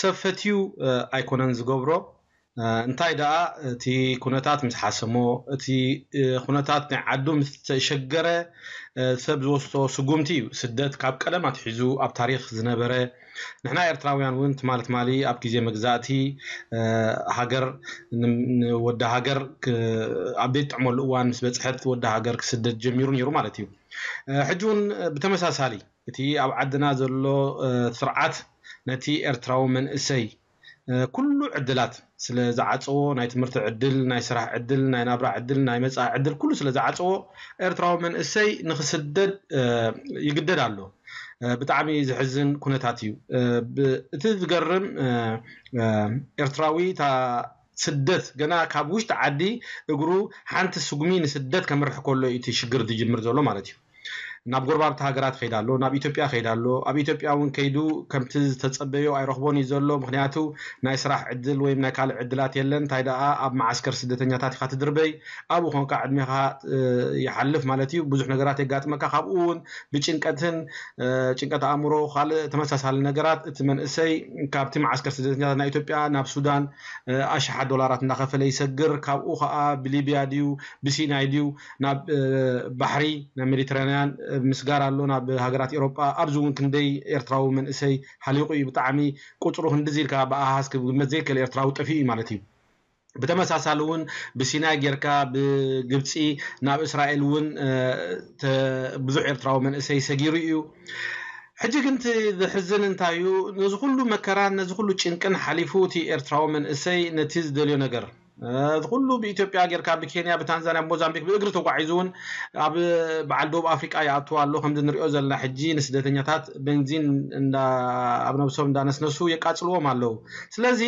ሰብ ፈትዩ፣ እ፣ ኣይኮነን ዝገብሮ። እ፣ እንታይ ደኣ፣ እቲ ኩነታት ምስ ሓሰሞ፣ እቲ፣ እ፣ ኩነታት ናይ ዓዱ ምስ ተሸገረ፣ እ፣ ሰብ ዝወስዶ ስጉምቲ እዩ። ስደት ካብ ቀደም ኣትሒዙ ኣብ ታሪኽ ዝነበረ፣ ንሕና ኤርትራውያን እውን ትማሊ ትማሊ ኣብ ግዜ መግዛእቲ፣ እ፣ ሃገር ን-፣ ንወዲ ሃገር ክ-፣ ኣብ ዘይጥዕመሉ እዋን ምስ በጽሐት ወዲ ሃገር ክስደድ ጀሚሩ ነይሩ ማለት እዩ። እ፣ ሕጂ እውን ብተመሳሳሊ እቲ ኣብ ዓድና ዘሎ፣ እ፣ ስርዓት ነቲ ኤርትራዊ መንእሰይ፣ እ፣ ኩሉ ዕድላት ስለ ዝዓጸዎ፣ ናይ ትምህርቲ ዕድል፣ ናይ ስራሕ ዕድል፣ ናይ ናብራ ዕድል፣ ናይ መጻኢ ዕድል ኩሉ ስለ ዝዓጸዎ፣ ኤርትራዊ መንእሰይ ንኽስደድ፣ እ፣ ይግደድ ኣሎ። እ፣ ብጣዕሚ ዘሕዝን ኩነታት እዩ። እ፣ ብ-፣ እቲ ዝገርም፣ እ፣ እ፣ ኤርትራዊ እታ ስደት ገና ካብ ውሽጢ ዓዲ እግሩ ሓንቲ ስጉሚ ንስደት ከምርሕ ከሎ እዩ እቲ ሽግር ዝጅምር ዘሎ ማለት እዩ። ናብ ጎረባብቲ ሃገራት ከይዳ ኣሎ፣ ናብ ኢትዮጵያ ከይዳ ኣሎ። ኣብ ኢትዮጵያ እውን ከይዱ ከምቲ ዝተጸበዮ ኣይረኽቦን እዩ ዘሎ። ምኽንያቱ ናይ ስራሕ ዕድል ወይም ናይ ካልእ ዕድላት የለን። እንታይ ደኣ ኣብ መዓስከር ስደተኛታት ኢኻ ትድርበይ። ኣብኡ ኮንካ ዕድሜኻ፣ እ፣ ይሓልፍ ማለት እዩ። ብዙሕ ነገራት የጋጥመካ። ካብኡ እውን ብጭንቀትን፣ እ፣ ጭንቀት ኣእምሮ፣ ካልእ ተመሳሳሊ ነገራት እቲ መንእሰይ ካብቲ መዓስከር ስደተኛታት ናይ ኢትዮጵያ ናብ ሱዳን፣ እ፣ ኣሽሓት ዶላራት እንዳኸፈለ ይሰግር። ካብኡ ኸኣ ብሊብያ ድዩ ብሲናይ ድዩ ናብ፣ እ፣ ባሕሪ፣ ናብ ሜዲትራንያን፣ እ፣ ምስጋር ኣሎ፣ ናብ ሃገራት ኤውሮጳ። ኣብዚ እውን ክንደይ ኤርትራዊ መንእሰይ ሃሊቑ እዩ። ብጣዕሚ ቁጽሩ ክንድዚ ኢልካ ብኣሃዝ ክግመት ዘይክእል ኤርትራዊ ጠፊኡ እዩ ማለት እዩ። ብተመሳሳሊ እውን ብሲናይ ጌርካ ብግብጺ ናብ እስራኤል እውን፣ እ፣ ተ-፣ ብዙሕ ኤርትራዊ መንእሰይ ሰጊሩ እዩ። ሕጂ ግን እቲ ዘሕዝን እንታይ እዩ? ነዚ ኩሉ መከራን ነዚ ኩሉ ጭንቅን ሓሊፉ እቲ ኤርትራዊ መንእሰይ ነቲ ዝደልዮ ነገር፣ እ፣ እዚ ኩሉ ብኢትዮጵያ ጌርካ ብኬንያ፣ ብታንዛንያ፣ ብሞዛምቢክ ብእግሪ ተጓዒዙ እውን ኣብ በዓል ደቡብ ኣፍሪቃ ይኣቱ ኣሎ። ከምዚ ንሪኦ ዘለና ሕጂ ንስደተኛታት ቤንዚን እንዳ-፣ ኣብ ነብሶም እንዳነስነሱ የቃጽልዎም ኣለዉ። ስለዚ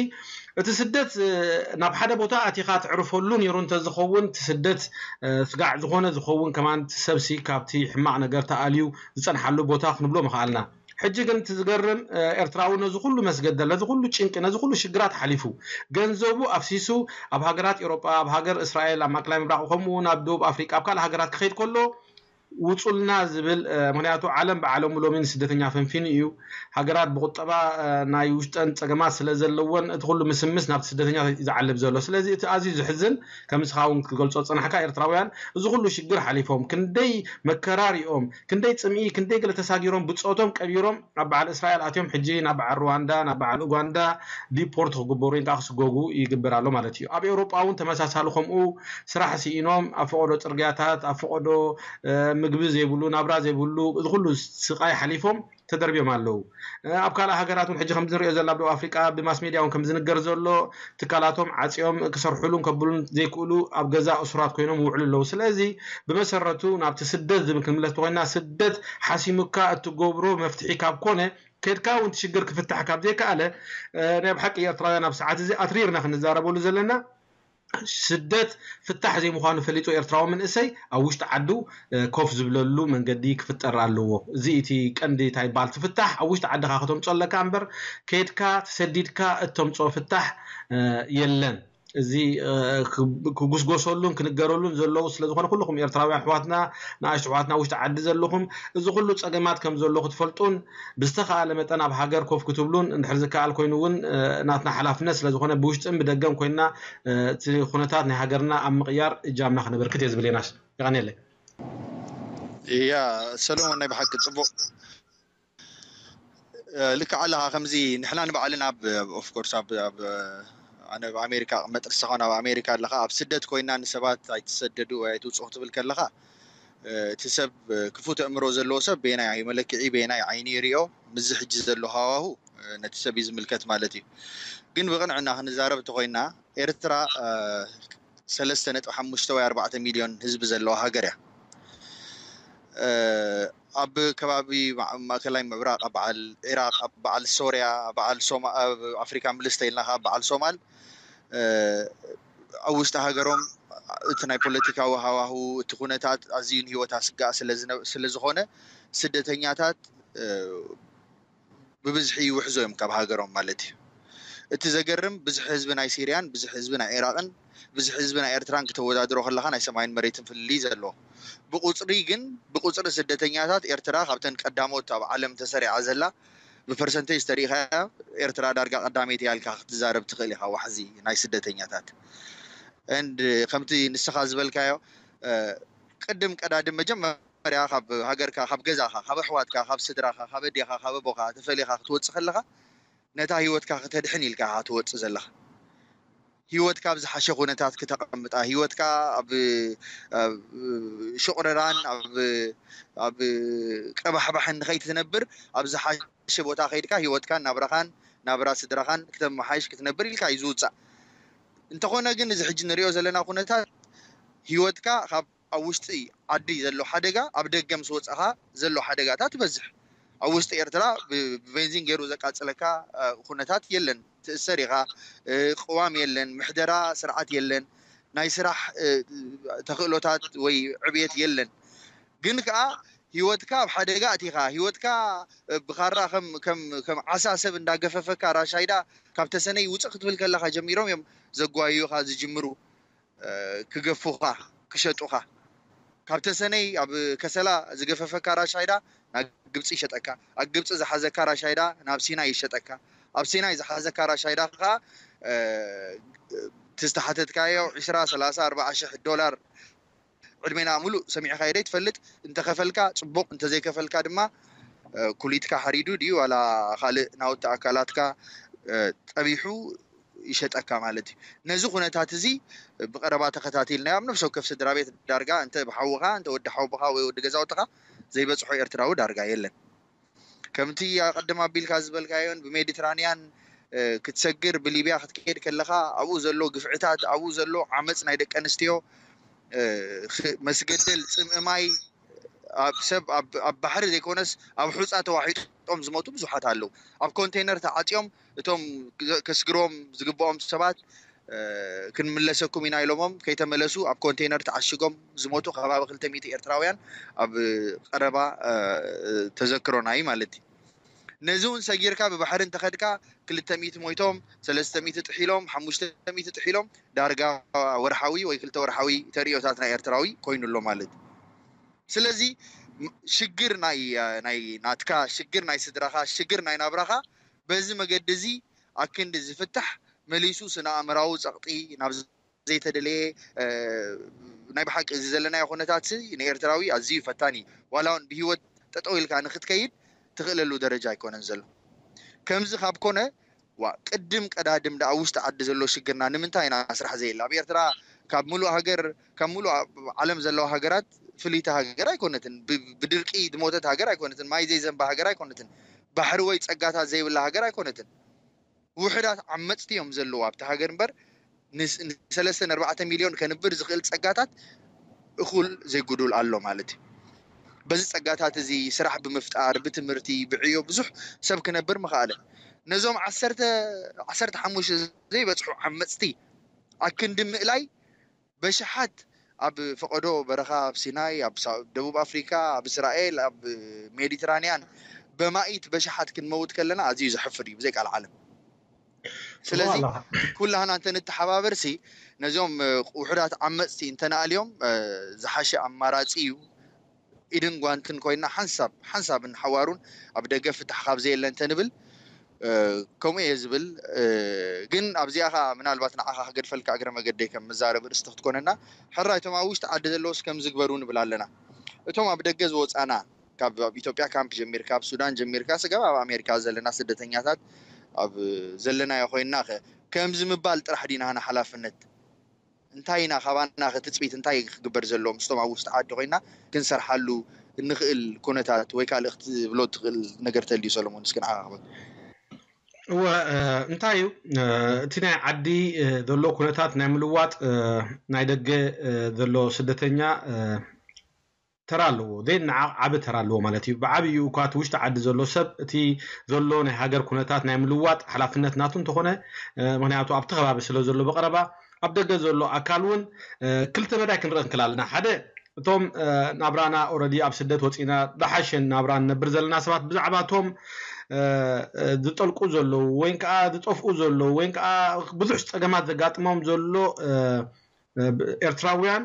እቲ ስደት፣ እ፣ ናብ ሓደ ቦታ ኣቲኻ ትዕርፈሉ ነይሩ እንተዝኸውን፣ እቲ ስደት፣ እ፣ ስጋዕ ዝኾነ ዝኸውን ከማን እቲ ሰብሲ ካብቲ ሕማቕ ነገር ተኣልዩ ዝጸንሓሉ ቦታ ክንብሎ ምኽኣልና። ሕጂ ግን እቲ ዝገርም፣ እ፣ ኤርትራዊ ነዚ ኩሉ መስገደል፣ ነዚ ኩሉ ጭንቂ፣ ነዚ ኩሉ ሽግራት ሓሊፉ፣ ገንዘቡ ኣፍሲሱ ኣብ ሃገራት ኤውሮጳ፣ ኣብ ሃገር እስራኤል፣ ኣብ ማእከላይ ምብራቕ፣ ከምኡ እውን ኣብ ደቡብ ኣፍሪቃ፣ ኣብ ካልእ ሃገራት ክኸይድ ከሎ፣ ውጹልና ዝብል፣ እ፣ ምኽንያቱ ዓለም ብዓለሙ ሎሚ ንስደተኛ ፈንፊኑ እዩ። ሃገራት ብቁጠባ፣ እ፣ ናይ ውሽጠን ጸገማት ስለ ዘለወን እቲ ኩሉ ምስምስ ናብቲ ስደተኛ እዩ ዝዓልብ ዘሎ። ስለዚ እቲ ኣዝዩ ዝሕዝን፣ ከም ንስኻ እውን ክትገልጾ ዝጸናሕካ፣ ኤርትራውያን እዚ ኩሉ ሽግር ሓሊፎም፣ ክንደይ መከራ ሪኦም፣ ክንደይ ጽምኢ፣ ክንደይ ገለ ተሳጊሮም፣ ብጾቶም ቀቢሮም፣ ኣብ በዓል እስራኤል ኣትዮም፣ ሕጂ ናብ በዓል ሩዋንዳ፣ ናብ በዓል ኡጋንዳ ዲፖርት ክግበሩ ወይ ከዓ ክስጎጉ ይግበር ኣሎ ማለት እዩ። ኣብ ኤውሮጳ እውን ተመሳሳሊ ከምኡ ስራሕ ስኢኖም፣ ኣብ ፈቐዶ ጽርግያታት፣ ኣብ ፈቐዶ፣ እ፣ ምግቢ ዘይብሉ፣ ናብራ ዘይብሉ፣ እዚ ኩሉ ስቓይ ሓሊፎም ተደርብዮም ኣለዉ። እ፣ ኣብ ካልእ ሃገራት እውን ሕጂ ከምዚ ንሪኦ ዘለና ኣብ ደቡብ ኣፍሪቃ ብማስ ሜድያ እውን ከም ዝንገር ዘሎ ትካላቶም ዓጽዮም ክሰርሑሉን ከብሉን ዘይክእሉ ኣብ ገዛ እሱራት ኮይኖም ይውዕሉ ኣለዉ። ስለዚ ብመሰረቱ ናብቲ ስደት ዝብል ክንምለስ ተኮይና ስደት ሓሲሙካ እትገብሮ መፍትሒ ካብ ኮነ ከድካ እውን እቲ ሽግር ክፍታሕ ካብ ዘይከኣለ፣ እ፣ ናይ ብሓቂ ኤርትራውያን ኣብ ሰዓት እዚ ኣትሪርና ክንዛረበሉ ዘለና ስደት ፍታሕ ዘይምዃኑ ፈሊጡ ኤርትራዊ መንእሰይ ኣብ ውሽጢ ዓዱ፣ እ፣ ኮፍ ዝብለሉ መንገዲ ክፍጠር ኣለዎ። እዚ እቲ ቀንዲ እንታይ ይበሃል እቲ ፍታሕ ኣብ ውሽጢ ዓድኻ ከተምጾ ኣለካ እምበር ከድካ ተሰዲድካ እተምጾ ፍታሕ፣ እ፣ የለን። እዚ፣ እ፣ ክጉስጎሰሉን ክንገረሉን ዘለዉ ስለ ዝኾነ ኩልኹም ኤርትራውያን ኣሕዋትና፣ ንኣሽቱ ኣሕዋትና ውሽጢ ዓዲ ዘለኹም እዚ ኩሉ ጸገማት ከም ዘሎ ክትፈልጡን ብዝተኻእለ መጠን ኣብ ሃገር ኮፍ ክትብሉን እንድሕር ዝከኣል ኮይኑ እውን፣ እ፣ ናትና ሓላፍነት ስለ ዝኾነ ብውሽጥን ብደገን ኮይንና፣ እ፣ እቲ ኩነታት ናይ ሃገርና ኣብ ምቕያር እጃምና ከነበርክት እየ ዝብል የናስ። የቐንየለይ። እያ ሰለሞን ናይ ብሓቂ ጽቡቕ ልክዕ ኣለኻ። ከምዚ ንሕና ንባዕልና ኣብ ኦፍኮርስ ኣብ ኣብ ኣነ ኣብ ኣሜሪካ ቅመጥ ንስኻ ኣብ ኣሜሪካ ኣለኻ ኣብ ስደት ኮይና ንሰባት ኣይትሰደዱ ወይ ኣይትውፅኡ ክትብል ከለኻ እቲ ሰብ ክፉት ኣእምሮ ዘለዎ ሰብ ቤናይ መለክዒ ቤናይ ዓይኒ ይሪኦ። ምዚ ሕጂ ዘሎ ሃዋሁ ነቲ ሰብ እዩ ዝምልከት ማለት እዩ። ግን ብቕንዕና ክንዛረብ እንተኮይና ኤርትራ ሰለስተ ነጥቢ ሓሙሽተ ወይ ኣርባዕተ ሚልዮን ህዝቢ ዘለዋ ሃገር እያ። ኣብ ከባቢ ማእከላይ ምብራቕ ኣብ በዓል ዒራቕ ኣብ በዓል ሶርያ በዓል ኣፍሪካ ምልስ ተይልና ኣብ በዓል ሶማል ኣብ ውሽጢ ሃገሮም እቲ ናይ ፖለቲካዊ ሃዋሁ እቲ ኩነታት ኣዝዩ ንህይወት ኣስጋእ ስለዝኾነ ስደተኛታት ብብዝሒ ይውሕዞ እዮም ካብ ሃገሮም ማለት እዩ። እቲ ዘገርም ብዝሒ ህዝቢ ናይ ሲርያን ብዝሒ ህዝቢ ናይ ዒራቕን ብዝሒ ህዝቢ ናይ ኤርትራን ክተወዳድሮ ከለኻ ናይ ሰማይን መሬትን ፍልልይ ዘለዎ። ብቁፅሪ ግን ብቁፅሪ ስደተኛታት ኤርትራ ካብተን ቀዳሞት ኣብ ዓለም ተሰሪዓ ዘላ ብፐርሰንቴጅ ተሪኢኻያ ኤርትራ ዳርጋ ቀዳመይቲ ያልካ ክትዛረብ ትኽእል ኢኻ። ዋሕዚ ናይ ስደተኛታት and ከምቲ ንስኻ ዝበልካዮ ቅድም ቀዳድም መጀመርያ ካብ ሃገርካ ካብ ገዛኻ ካብ ኣሕዋትካ ካብ ስድራኻ ካብ ኣዴኻ ካብ ኣቦኻ ተፈሊኻ ክትወፅእ ከለኻ ነታ ህይወትካ ከተድሕን ኢልካ ኢኻ ትወፅእ ዘለኻ። ህይወትካ ኣብ ዝሓሸ ኩነታት ክተቐምጣ ህይወትካ ኣብ ሽቕረራን ኣብ ቀባሕባሕን ንኸይትነብር ኣብ ዝሓሸ ቦታ ከይድካ ህይወትካን ናብራኻን ናብራ ስድራኻን ክተመሓይሽ ክትነብር ኢልካ እዩ ዝውፃእ። እንተኾነ ግን እዚ ሕጂ ንሪኦ ዘለና ኩነታት ህይወትካ ካብ ኣብ ውሽጢ ዓዲ ዘሎ ሓደጋ ኣብ ደገ ምስ ወፃኻ ዘሎ ሓደጋታት ይበዝሕ። ኣብ ውሽጢ ኤርትራ ብቤንዚን ገይሩ ዘቃፅለካ ኩነታት የለን። ትእሰር ኢኻ። ቅዋም የለን፣ ምሕደራ ስርዓት የለን፣ ናይ ስራሕ ተኽእሎታት ወይ ዕብየት የለን። ግን ከዓ ህይወትካ ኣብ ሓደጋ ኣቲኻ ህይወትካ ብኻራ ከም ዓሳ ሰብ እንዳገፈፈካ ራሻይዳ ካብ ተሰነይ ውፅእ ክትብል ከለኻ ጀሚሮም እዮም ዘጓይዩኻ ዝጅምሩ። ክገፉኻ ክሸጡኻ ካብ ተሰነይ ኣብ ከሰላ ዝገፈፈካ ራሻይዳ ናብ ግብፂ ይሸጠካ ኣብ ግብፂ ዝሓዘካ ራሻይዳ ናብ ሲናይ ይሸጠካ ኣብ ሲናይ ዝሓዘካ ራሻይዳ ከዓ ትዝተሓተትካዮ ዕስራ ሰላሳ ኣርባዓ ሽሕ ዶላር ዕድሜና ሙሉእ ሰሚዕካዮ ዶ ይትፈልጥ? እንተኸፈልካ ፅቡቕ እንተዘይከፈልካ ድማ ኩሊትካ ሓሪዱ ድዩ ዋላ ካልእ ናውቲ ኣካላትካ ጠቢሑ ይሸጠካ ማለት እዩ። ነዚ ኩነታት እዚ ብቀረባ ተኸታቲልናዮ ኣብ ነፍሲ ወከፍ ስድራ ቤት ዳርጋ እንተ ብሓውኻ እንተ ወዲ ሓውቦኻ ወይ ወዲ ገዛውትኻ ዘይበፅሖ ኤርትራዊ ዳርጋ የለን። ከምቲ ኣቐድም ኣቢልካ ዝበልካዮን ብሜዲትራንያን ክትሰግር ብሊብያ ክትከይድ ከለኻ ኣብኡ ዘሎ ግፍዕታት ኣብኡ ዘሎ ዓመፅ ናይ ደቂ ኣንስትዮ መስገደል ፅምእማይ ኣብ ሰብ ኣብ ባሕሪ ዘይኮነስ ኣብ ሑፃ ተዋሒጦም ዝሞቱ ብዙሓት ኣለዉ። ኣብ ኮንቴነር ተዓፅዮም እቶም ከስግሮም ዝግብኦም ሰባት ክንምለሰኩም ኢና ኢሎሞም ከይተመለሱ ኣብ ኮንቴነር ተዓሽጎም ዝሞቱ ከባቢ ክልተ ሚእቲ ኤርትራውያን ኣብ ቀረባ ተዘክሮና እዩ ማለት እዩ። ነዚ እውን ሰጊርካ ብባሕሪ እንተኸድካ ክልተ ሚእቲ ሞይቶም፣ ሰለስተ ሚእቲ ጥሒሎም፣ ሓሙሽተ ሚእቲ ጥሒሎም ዳርጋ ወርሓዊ ወይ ክልተ ወርሓዊ ተርእዮታት ናይ ኤርትራዊ ኮይኑ ኣሎ ማለት እዩ። ስለዚ ሽግር ናይ ናይ ናትካ ሽግር ናይ ስድራኻ ሽግር ናይ ናብራኻ በዚ መገዲ እዚ ኣክንዲ ዝፍታሕ መሊሱ ስነ ኣእምራዊ ጸቕጢ ናብ ዘይተደለየ ናይ ብሓቂ እዚ ዘለናዮ ኩነታት ንኤርትራዊ ኣዝዩ ፈታኒ እዩ። ዋላ እውን ብሂወት ጠጠው ኢልካ ንክትከይድ ትኽእለሉ ደረጃ ኣይኮነን ዘሎ። ከምዚ ካብ ኮነ ዋ ቅድም ቀዳድም ደኣ ውሽጢ ዓዲ ዘሎ ሽግርና ንምንታይ ኢና ስራሕ ዘየለ? ኣብ ኤርትራ ካብ ሙሉእ ሃገር ካብ ሙሉእ ዓለም ዘለዋ ሃገራት ፍልይቲ ሃገር ኣይኮነትን። ብድርቂ ዝሞተት ሃገር ኣይኮነትን። ማይ ዘይዘንባ ሃገር ኣይኮነትን። ባሕሪ ወይ ጸጋታት ዘይብላ ሃገር ኣይኮነትን። ውሕዳት ዓመፅቲ እዮም ዘለዉ ኣብቲ ሃገር እምበር ንሰለስተ ንኣርባዕተ ሚልዮን ከንብር ዝኽእል ፀጋታት እኹል ዘይጉዱል ኣሎ ማለት እዩ። በዚ ፀጋታት እዚ ስራሕ ብምፍጣር ብትምህርቲ ብዕዮ ብዙሕ ሰብ ክነብር ምኽኣለ። ነዞም ዓሰርተ ዓሰርተ ሓሙሽተ ዘይበፅሑ ዓመፅቲ ኣክንዲ ምእላይ በሽሓት ኣብ ፈቐዶ በረኻ ኣብ ሲናይ ኣብ ደቡብ ኣፍሪካ ኣብ እስራኤል ኣብ ሜዲትራንያን በማኢት በሽሓት ክንመውት ከለና ኣዝዩ ዘሕፍር እዩ ብዘይ ቃል ዓለም። ስለዚ ኩላህና እንተንተሓባበር ሲ ነዚኦም ውሑዳት ዓመፅቲ እንተነኣልዮም ዝሓሸ ኣማራፂ እዩ። ኢድን ጓንትን ኮይና ሓንሳብ ሓንሳብን ሓዋሩን ኣብ ደገ ፍታሕ ካብ ዘየለ እንተንብል ከምኡ እየ ዝብል። ግን ኣብዚኣ ኸ ምናልባት ንዓኻ ክገድፈልካ እግረ መገደይ ከም መዛረቢ ርእስቲ ክትኮነና ሕራይ እቶም ኣብ ውሽጢ ዓዲ ዘለውስ ከም ዝግበሩ ንብል ኣለና። እቶም ኣብ ደገ ዝወፃና ካብ ኣብ ኢትዮጵያ ካምፕ ጀሚርካ፣ ኣብ ሱዳን ጀሚርካ፣ ስጋብ ኣብ ኣሜሪካ ዘለና ስደተኛታት ኣብ ዘለናዮ ኮይንና ከ ከምዚ ምባል ጥራሕ ዲና ንሓላፍነት እንታይ ኢና ካባና ከ ትፅቢት እንታይ ክግበር ዘለዎ ምስቶም ኣብ ውሽጢ ዓዲ ኮይና ክንሰርሓሉ እንኽእል ኩነታት ወይ ካልእ ክትብሎ ትኽእል ነገር ተልዩ ሰለሞን እስኪ ንዓኻ ክበል። እወ እንታይ እዩ እቲ ናይ ዓዲ ዘሎ ኩነታት ናይ ምልዋጥ ናይ ደገ ዘሎ ስደተኛ ተራ ኣለዎ። ዜን ንዓ ዓቢ ተራ ኣለዎ ማለት እዩ። ብዓብዩ እኳ እቲ ውሽጢ ዓዲ ዘሎ ሰብ እቲ ዘሎ ናይ ሃገር ኩነታት ናይ ምልዋጥ ሓላፍነት ናቱ እንተኾነ ምክንያቱ ኣብቲ ከባቢ ስለ ዘሎ ብቐረባ ኣብ ደገ ዘሎ ኣካል እውን ክልተ መዳይ ክንርኢ ንክእል ኣለና። ሓደ እቶም ናብራና ኦረዲ ኣብ ስደት ወፂና ዝሓሸ ናብራ ንነብር ዘለና ሰባት ብዛዕባ እቶም ዝጠልቁ ዘለዉ ወይ ከዓ ዝጠፍኡ ዘለዉ ወይ ከዓ ብዙሕ ፀገማት ዘጋጥሞም ዘሎ ኤርትራውያን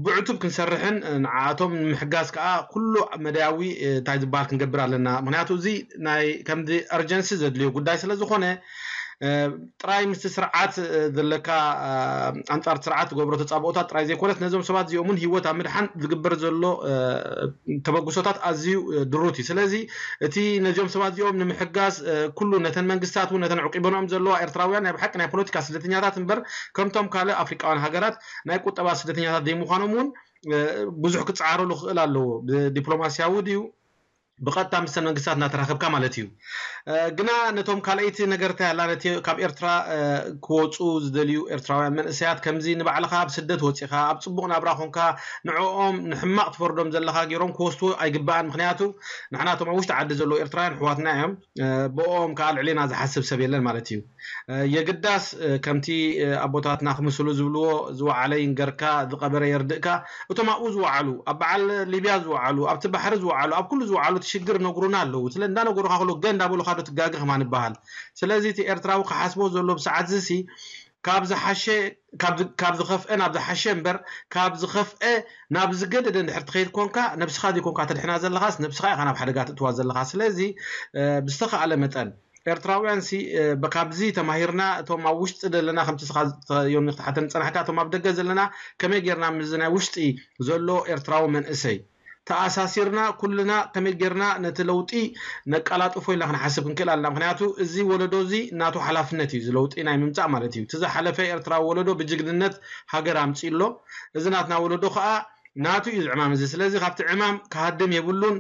ብዕቱብ ክንሰርሕን ንዓኣቶም ንምሕጋዝ ከዓ ኩሉ መዳያዊ እንታይ ዝበሃል ክንገብር ኣለና። ምክንያቱ እዚ ናይ ከምዚ urgency ዘድልዮ ጉዳይ ስለ ዝኾነ ጥራይ ምስቲ ስርዓት ዘለካ ኣንፃር ስርዓት ትገብሮ ተፃብኦታት ጥራይ ዘይኮነት ነዞም ሰባት እዚኦም እውን ሂወት ኣብ ምድሓን ዝግበር ዘሎ ተበግሶታት ኣዝዩ ድሩት እዩ። ስለዚ እቲ ነዚኦም ሰባት እዚኦም ንምሕጋዝ ኩሉ ነተን መንግስታት እውን ነተን ዕቂበንኦም ዘለዋ ኤርትራውያን ናይ ብሓቂ ናይ ፖለቲካ ስደተኛታት እምበር ከምቶም ካልእ ኣፍሪቃውያን ሃገራት ናይ ቁጠባ ስደተኛታት ዘይምዃኖም እውን ብዙሕ ክፀዓረሉ ክኽእል ኣለዎ። ብዲፕሎማስያዊ ድዩ ብቐጥታ ምስተን መንግስታት እናተራኸብካ ማለት እዩ። ግና ነቶም ካልኣይቲ ነገር እንታይ ኣላ ነቲ ካብ ኤርትራ ክወፁ ዝደልዩ ኤርትራውያን መንእሰያት ከምዚ ንባዕልኻ ኣብ ስደት ወፂኻ ኣብ ፅቡቕ ናብራ ኮንካ ንዕኦም ንሕማቕ ትፈርዶም ዘለኻ ገይሮም ክወስድዎ ኣይግባእን። ምክንያቱ ንሕና እቶም ኣብ ውሽጢ ዓዲ ዘለዉ ኤርትራውያን ኣሕዋትና እዮም። ብኦም ከዓ ልዕሌና ዝሓስብ ሰብ የለን ማለት እዩ። የግዳስ ከምቲ ኣቦታትና ክምስሉ ዝብልዎ ዝወዓለ ይንገርካ ዝቐበረ የርድእካ። እቶም ኣብኡ ዝወዓሉ ኣብ በዓል ሊብያ ዝወዓሉ ኣብቲ ባሕሪ ዝወዓሉ ኣብ ኩሉ ዝወዓሉ እቲ ሽግር ነግሩና ኣለዉ። ስለ እንዳነገሩካ ከሎ ገ እንዳበሉካ ዶ ትጋገ ከማን ይበሃል። ስለዚ እቲ ኤርትራዊ ክሓስቦ ዘሎ ብሰዓት ዝሲ ካብ ዝሓሸ ካብ ዝኸፍአ ናብ ዝሓሸ እምበር ካብ ዝኸፍአ ናብ ዝገደደ እንድሕር ትኸይድ ኮንካ ነብስኻ ዘይኮንካ ተድሕና ዘለኻስ ነብስኻ ኢኻ ናብ ሓደጋ ትእትዋ ዘለኻ። ስለዚ ብዝተኻእለ መጠን ኤርትራውያን ሲ ካብዚ ተማሂርና እቶም ኣብ ውሽጢ ዘለና ከምቲ ስኻ ዮኒ ክትሓተኒ ዝጸናሕካ እቶም ኣብ ደገ ዘለና ከመይ ጌርና ምስዚ ናይ ውሽጢ ዘሎ ኤርትራዊ መንእሰይ ተኣሳሲርና ኩልና ከመይ ጌርና ነቲ ለውጢ ነቀላጥፎ ኢልና ክንሓስብ ክንክእል ኣለና። ምክንያቱ እዚ ወለዶ እዚ ናቱ ሓላፍነት እዩ፣ እዚ ለውጢ ናይ ምምጻእ ማለት እዩ። እቲ ዝሓለፈ ኤርትራዊ ወለዶ ብጅግንነት ሃገር ኣምጺእ ኣሎ። እዚ ናትና ወለዶ ከዓ ናቱ እዩ ዝዕማም እዚ። ስለዚ ካብቲ ዕማም ክሃድም የብሉን።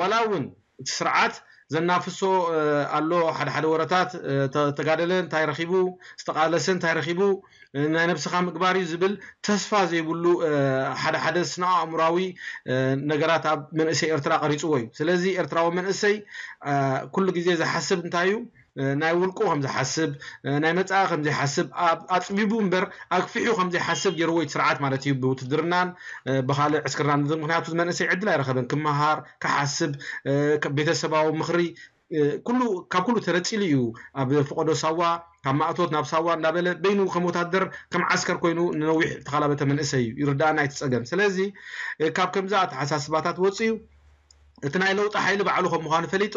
ዋላ እውን እቲ ስርዓት ዘናፍሶ ኣሎ ሓደ ሓደ ወረታት ተጋደለ እንታይ ረኺቡ ዝተቃለሰ እንታይ ረኺቡ ናይ ነብስኻ ምግባር እዩ ዝብል ተስፋ ዘይብሉ ሓደ ሓደ ስነ ኣእምራዊ ነገራት ኣብ መንእሰይ ኤርትራ ቀሪፅዎ እዩ። ስለዚ ኤርትራዊ መንእሰይ ኩሉ ግዜ ዝሓስብ እንታይ እዩ ናይ ውልቁ ከም ዝሓስብ ናይ መፃኢ ከም ዘይሓስብ ኣፅቢቡ እምበር ኣግፊሑ ከም ዘይሓስብ ገይርዎ እዩ ስርዓት ማለት እዩ። ብውትድርናን ብካልእ ዕስክርናን ምክንያቱ መንእሰይ ዕድል ኣይረኸበን ክመሃር ክሓስብ ቤተሰባዊ ምክሪ ኩሉ ካብ ኩሉ ተነፂሉ እዩ ኣብ ፈቆዶ ሳዋ ካብ ማእቶት ናብ ሳዋ እንዳበለ በይኑ ከም ወታደር ከም ዓስከር ኮይኑ ንነዊሕ ተኻላበተ መንእሰይ እዩ ይርዳእና እቲ ፀገም። ስለዚ ካብ ከምዚ ኣተሓሳስባታት ወፅዩ እቲ ናይ ለውጢ ሓይሊ ባዕሉ ከም ምዃኑ ፈሊጡ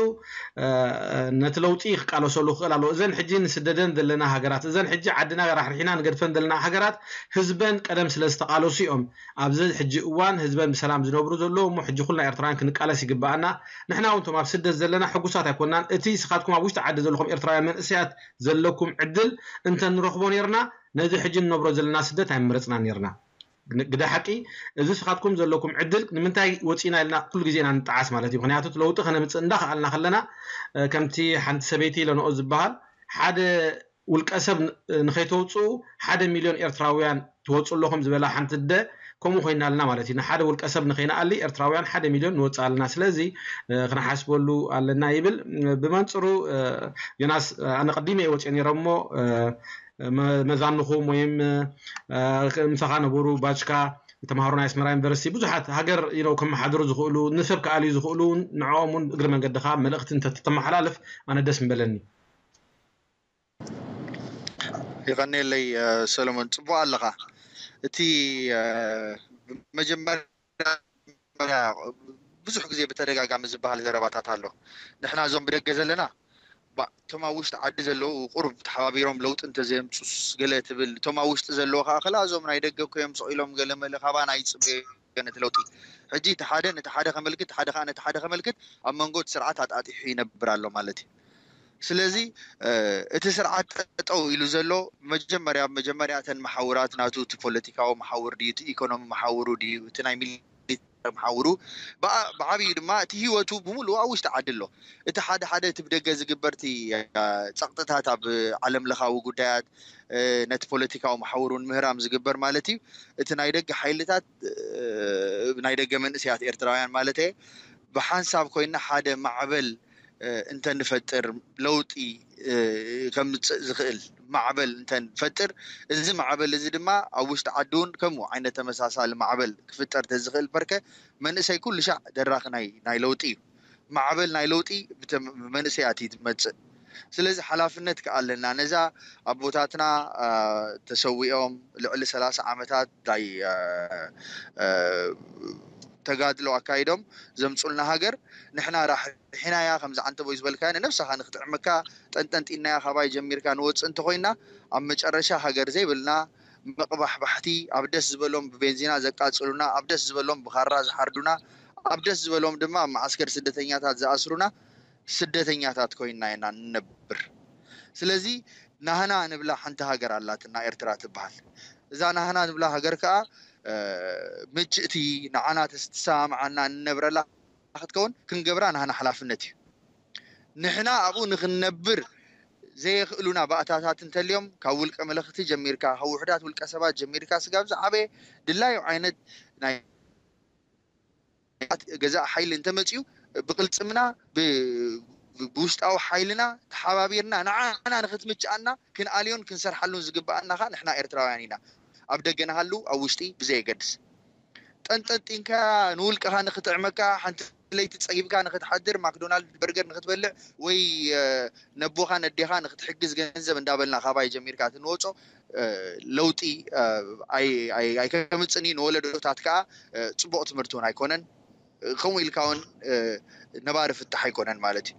ነቲ ለውጢ ክቃለሰሉ ክኽእል ኣለዎ። እዘን ሕጂ ንስደደን ዘለና ሃገራት እዘን ሕጂ ዓድና ራሕሪሕና ንገድፈን ዘለና ሃገራት ህዝበን ቀደም ስለ ዝተቃለሱ እዮም ኣብዚ ሕጂ እዋን ህዝበን ብሰላም ዝነብሩ ዘለዉ እሞ ሕጂ ኩልና ኤርትራውያን ክንቃለስ ይግበኣና። ንሕና እውን እቶም ኣብ ስደት ዘለና ሕጉሳት ኣይኮናን። እቲ ስኻትኩም ኣብ ውሽጢ ዓዲ ዘለኹም ኤርትራውያን መንእሰያት ዘለኩም ዕድል እንተንረኽቦ ነርና ነዚ ሕጂ ንነብሮ ዘለና ስደት ኣይምመረፅና ነርና። ግደ ሓቂ እዚ ስኻትኩም ዘለኩም ዕድል ንምንታይ ወፂና ኢልና ኩሉ ግዜ ኢና ንጠዓስ ማለት እዩ። ምክንያቱ ለውጢ ከነምፅእ እንዳኸኣልና ከለና ከምቲ ሓንቲ ሰበይቲ ለንኦ ዝበሃል ሓደ ውልቀ ሰብ ንኸይተውፅኡ ሓደ ሚልዮን ኤርትራውያን ትወፁ ኣለኹም ዝበላ ሓንቲ ኣደ ከምኡ ኮይና ኣለና ማለት እዩ። ንሓደ ውልቀ ሰብ ንኸይንኣሊ ኤርትራውያን ሓደ ሚልዮን ንወፅእ ኣለና። ስለዚ ክንሓስበሉ ኣለና ይብል። ብመንፅሩ ዮናስ ኣነ ቀዲመ እየ ወፅየ ነይረ እሞ መዛንኹም ወይም ምሳኻ ነበሩ ባጅካ ተምሃሮ ናይ ኣስመራ ዩኒቨርሲቲ ብዙሓት ሃገር ኢለው ከመሓድሩ ዝኽእሉ ንሰብ ክኣልዩ ዝኽእሉ ንዕኦም እውን እግሪ መንገድኻ መልእኽቲ እንተተመሓላልፍ ኣነ ደስ ምበለኒ። ይቐንየለይ ሰለሞን፣ ፅቡቕ ኣለኻ። እቲ መጀመርያ ብዙሕ ግዜ ብተደጋጋሚ ዝበሃል ዘረባታት ኣሎ። ንሕና እዞም ብደገ ዘለና እቶም ኣብ ውሽጢ ዓዲ ዘለዉ ቁሩብ ተሓባቢሮም ለውጢ እንተዘየምፁስ ገለ ትብል፣ እቶም ኣብ ውሽጢ ዘለዉ ከዓ ክላ እዞም ናይ ደገ እኮ እዮም ስቕ ኢሎም ገለ መለ ካባና ይፅበዩ ነቲ ለውጢ። ሕጂ እቲ ሓደ ነቲ ሓደ ከመልክት፣ ሓደ ከዓ ነቲ ሓደ ከመልክት፣ ኣብ መንጎ እቲ ስርዓት ኣጣጢሑ ይነብር ኣሎ ማለት እዩ። ስለዚ እቲ ስርዓት ጠጠው ኢሉ ዘሎ መጀመርያ መጀመርያ እተን መሓውራት ናቱ፣ እቲ ፖለቲካዊ መሓውር ድዩ፣ እቲ ኢኮኖሚ መሓውሩ ድዩ፣ እቲ ናይ ሚሊተር መሓውሩ፣ ብዓብዩ ድማ እቲ ህይወቱ ብምሉእ ኣብ ውሽጢ ዓዲ ኣሎ። እቲ ሓደ ሓደ እቲ ብደገ ዝግበር እቲ ጸቕጥታት ኣብ ዓለም ለኻዊ ጉዳያት፣ ነቲ ፖለቲካዊ መሓውሩን ምህራም ዝግበር ማለት እዩ። እቲ ናይ ደገ ሓይልታት ናይ ደገ መንእሰያት ኤርትራውያን ማለት ብሓንሳብ ኮይና ሓደ ማዕበል እንተንፈጥር፣ ለውጢ ከምፅእ ዝኽእል ማዕበል እንተንፈጥር፣ እዚ ማዕበል እዚ ድማ ኣብ ውሽጢ ዓዲ እውን ከምኡ ዓይነት ተመሳሳሊ ማዕበል ክፍጠር ተዝኽእል በርከ መንእሰይ ኩሉ ሻዕ ደራኺ ናይ ናይ ለውጢ እዩ። ማዕበል ናይ ለውጢ ብመንእሰያት እዩ ትመፅእ። ስለዚ ሓላፍነት ከኣ ኣለና። ነዛ ኣቦታትና ተሰዊኦም ልዕሊ ሰላሳ ዓመታት ናይ ተጋድሎ ኣካይዶም ዘምፁልና ሃገር ንሕና ራሕሪሕናያ፣ ከምዚ ዓንተቦይ ዝበልካያ ንነብስኻ ንክጥዕመካ ጠንጠንጢናያ ካባይ ጀሚርካ ንወፅእ እንተኮይና፣ ኣብ መጨረሻ ሃገር ዘይብልና መቕባሕባሕቲ፣ ኣብ ደስ ዝበሎም ብቤንዚና ዘቃፅሉና፣ ኣብ ደስ ዝበሎም ብኻራ ዝሓርዱና፣ ኣብ ደስ ዝበሎም ድማ ኣብ መዓስከር ስደተኛታት ዝኣስሩና ስደተኛታት ኮይንና ኢና ንነብር። ስለዚ ናህና ንብላ ሓንቲ ሃገር ኣላትና ኤርትራ ትበሃል። እዛ ናህና ንብላ ሃገር ከኣ ምችእቲ፣ ንዓና ትሰማምዓና ንነብረላ ክትከውን ክንገብራ ናህና ሓላፍነት እዩ። ንሕና ኣብኡ ንክንነብር ዘየኽእሉና ባእታታት እንተልዮም፣ ካብ ውልቀ መለኽቲ ጀሚርካ፣ ካብ ውሕዳት ውልቀ ሰባት ጀሚርካ፣ ስጋብ ዝዓበየ ድላዩ ዓይነት ናይ ገዛእ ሓይሊ እንተመፅዩ፣ ብቅልፅምና ብውሽጣዊ ሓይልና ተሓባቢርና ንዓና ንክትምችኣና ክንኣልዮን ክንሰርሓሉን ዝግበኣና ከዓ ንሕና ኤርትራውያን ኢና። ኣብ ደገ ንሃሉ ኣብ ውሽጢ ብዘየገድስ፣ ጠንጠንጢንካ ንውልቅኻ ንክጥዕመካ፣ ሓንቲ ለይቲ ፀጊብካ ንክትሓድር፣ ማክዶናልድ በርገር ንክትበልዕ ወይ ነቦኻ ነዴኻ ንክትሕግዝ ገንዘብ እንዳበልና ካባይ ጀሚርካ ትንወፆ ለውጢ ኣይከምፅን እዩ። ንወለዶታት ከዓ ፅቡቕ ትምህርቲ እውን ኣይኮነን። ከምኡ ኢልካ እውን ነባሪ ፍታሕ ኣይኮነን ማለት እዩ።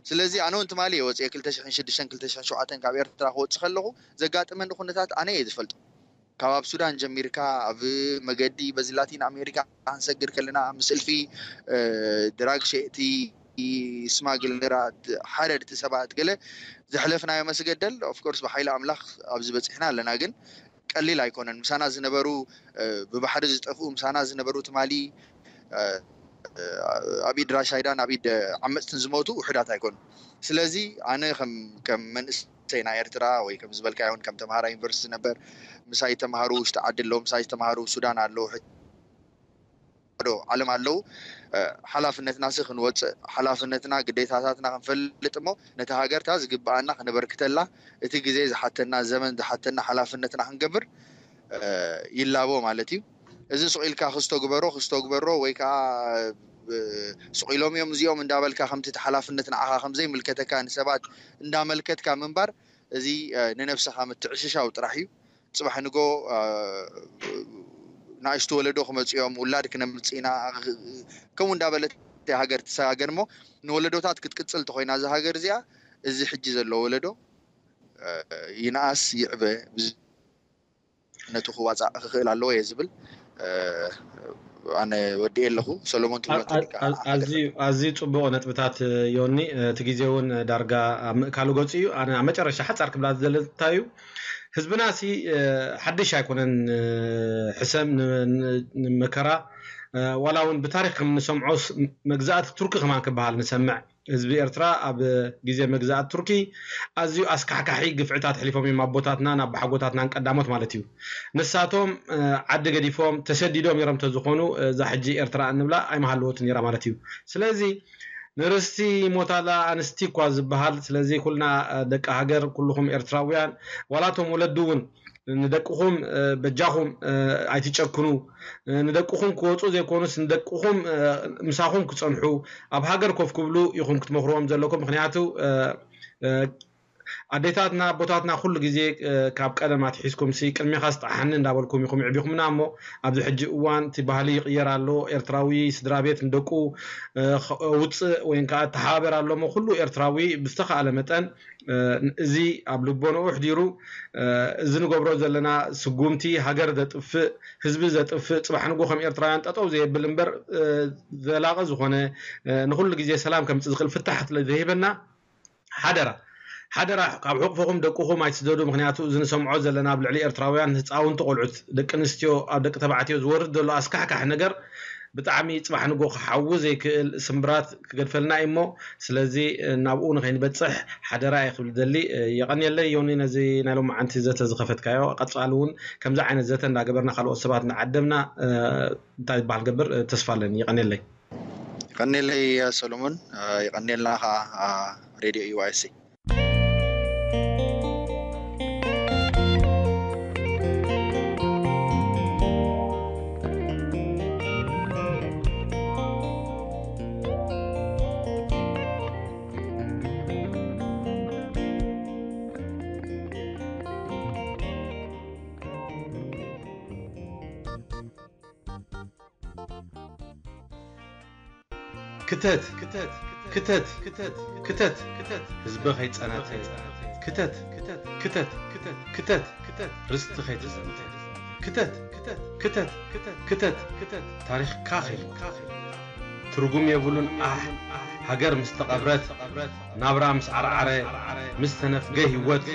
ስለዚ ኣነ እውን ትማሊ እየ ወፅየ፣ ክልተ ሽሕን ሽዱሽተን ክልተ ሽሕን ሸውዓተን ካብ ኤርትራ ክወፅእ ከለኹ ዘጋጠመኒ ኩነታት ኣነ እየ ዝፈልጦ። ካብ ኣብ ሱዳን ጀሚርካ ኣብ መገዲ በዚ ላቲን ኣሜሪካ ክንሰግር ከለና ምስ እልፊ ድራግ ሸየጥቲ፣ ስማግለራት፣ ሓረድቲ ሰባት ገለ ዘሕለፍናዮ መስገደል ኦፍኮርስ ብሓይሊ ኣምላኽ ኣብዚ በፂሕና ኣለና። ግን ቀሊል ኣይኮነን። ምሳና ዝነበሩ ብባሕሪ ዝጠፍኡ፣ ምሳና ዝነበሩ ትማሊ ኣብ ኢድ ራሻይዳን ኣብ ኢድ ዓመፅትን ዝሞቱ ውሕዳት ኣይኮኑ። ስለዚ ኣነ ከም መንእሰይ ናይ ኤርትራ ወይ ከም ዝበልካዮ እውን ከም ተምሃራይ ዩኒቨርሲቲ ነበር፣ ምሳይ ተምሃሩ ውሽጢ ዓዲ ኣለዉ፣ ምሳይ ተምሃሩ ሱዳን ኣለዉ፣ ዶ ዓለም ኣለዉ። ሓላፍነትና ሲ ክንወፅእ፣ ሓላፍነትና ግዴታታትና ክንፈልጥ እሞ ነቲ ሃገርታ ዝግብኣና ክነበርክተላ እቲ ግዜ ዝሓተና፣ ዘመን ዝሓተና ሓላፍነትና ክንገብር ይላቦ ማለት እዩ። እዚ ስቕ ኢልካ ክስቶ ግበሮ ክስቶ ግበሮ ወይ ከዓ ስቕ ኢሎም እዮም እዚኦም እንዳበልካ ከምቲ እቲ ሓላፍነት ንዓኻ ከምዘይምልከተካ ንሰባት እንዳመልከትካ ምንባር፣ እዚ ንነብስኻ ምትዕሽሻው ጥራሕ እዩ። ፅባሕ ንጎ ንኣሽቱ ወለዶ ክመፁ እዮም፣ ውላድ ክነምፅእ ኢና፣ ከምኡ እንዳበለት እያ ሃገር ትሰጋገር እሞ ንወለዶታት ክትቅፅል ተኮይና እዛ ሃገር እዚኣ፣ እዚ ሕጂ ዘሎ ወለዶ ይንኣስ ይዕበ ነቱ ክዋፃእ ክኽእል ኣለዎ እየ ዝብል። ኣነ ወዲኤ ኣለኹ። ሰሎሞን ትብሎ እንተሊካ ኣዝዩ ኣዝዩ ጽቡቕ ነጥብታት ዮኒ። እቲ ግዜ እውን ዳርጋ ኣብ ምእካሉ ገጹ እዩ። ኣነ ኣብ መጨረሻ ሓጻር ክብላ ዝደለ እንታይ እዩ፣ ህዝብና ሲ ሓድሽ ኣይኮነን። ሕሰም ንመከራ ዋላ እውን ብታሪክ ከም ንሰምዖ መግዛእቲ ቱርኪ ከማን ክበሃል ንሰምዕ። ህዝቢ ኤርትራ ኣብ ግዜ መግዛእቲ ቱርኪ ኣዝዩ ኣስካሕካሒ ግፍዕታት ኣሕሊፎም እዮም ኣቦታትናን ኣቦሓጎታትናን ቀዳሞት ማለት እዩ። ንሳቶም ዓዲ ገዲፎም ተሰዲዶም ነይሮም ተዝኾኑ እዛ ሕጂ ኤርትራ እንብላ ኣይምሃለወትን ነይራ ማለት እዩ። ስለዚ ንርስቲ ሞታላ ኣንስቲ እኳ ዝበሃል። ስለዚ ኩልና ደቂ ሃገር ኩልኹም ኤርትራውያን ዋላቶም ወለዲ እውን ንደቅኹም በጃኹም ኣይትጨክኑ። ንደቅኹም ክወፁ ዘይኮኑስ ንደቅኹም ምሳኹም ክፀንሑ ኣብ ሃገር ኮፍ ክብሉ ኢኹም ክትመኽርዎም ዘለኩም። ምክንያቱ ኣዴታትና ኣቦታትና ኩሉ ግዜ ካብ ቀደም ኣትሒዝኩም ሲ ቅድሜኻ ስጣሓኒ እንዳበልኩም ኢኹም ይዕቢኹምና እሞ ኣብዚ ሕጂ እዋን እቲ ባህሊ ይቕየር ኣሎ። ኤርትራዊ ስድራ ቤት ንደቁ ውፅእ ወይ ከዓ ተሓባበር ኣሎ እሞ ኩሉ ኤርትራዊ ብዝተኻእለ መጠን እዚ ኣብ ልቦንኡ ኣሕዲሩ እዚ ንገብሮ ዘለና ስጉምቲ ሃገር ዘጥፍእ ህዝቢ ዘጥፍእ ፅባሕ ንጎ ከም ኤርትራውያን ጠጠው ዘየብል እምበር ዘላቒ ዝኾነ ንኩሉ ግዜ ሰላም ከምፅእ ዝኽእል ፍታሕ ስለ ዘይህበና ሓደራ ሓደራ ካብ ሕቑፍኹም ደቅኹም ኣይትስደዱ። ምክንያቱ እዚ ንሰምዖ ዘለና ኣብ ልዕሊ ኤርትራውያን ህፃውንቲ ቆልዑት ደቂ ኣንስትዮ ኣብ ደቂ ተባዕትዮ ዝወርድ ዘሎ ኣስካሕካሒ ነገር ብጣዕሚ ፅባሕ ንጎ ክሓዊ ዘይክእል ስምብራት ክገድፈልና እዩ እሞ ስለዚ ናብኡ ንኸይንበፅሕ ሓደራ እየ ክብል ደሊ። የቐንየለይ ዮኒ ነዚ ናይ ሎማዓንቲ ዘተ ዝኸፈትካዮ ቀፃሊ እውን ከምዚ ዓይነት ዘተ እንዳገበርና ካልኦት ሰባት እንዳዓደምና እንታይ ዝበሃል ገብር ተስፋ ኣለኒ። የቐንየለይ። ይቐንየለይ ሰሎሞን። ይቐንየልና ከዓ ሬድዮ ዩዋይሲ። ክተት ክተት ክተት ክተት ህዝቢ ከይጸነተ ክተት ክተት ክተት ክተት ርስቲ ከይተዘምተ ክተት ክተት ክተት ክተት ታሪኽካ ከይሞተ ትርጉም የብሉን ኣሕ ሃገር ምስ ተቐብረት ናብራ ምስ ዓርዓረ ምስ ተነፍገ ህይወት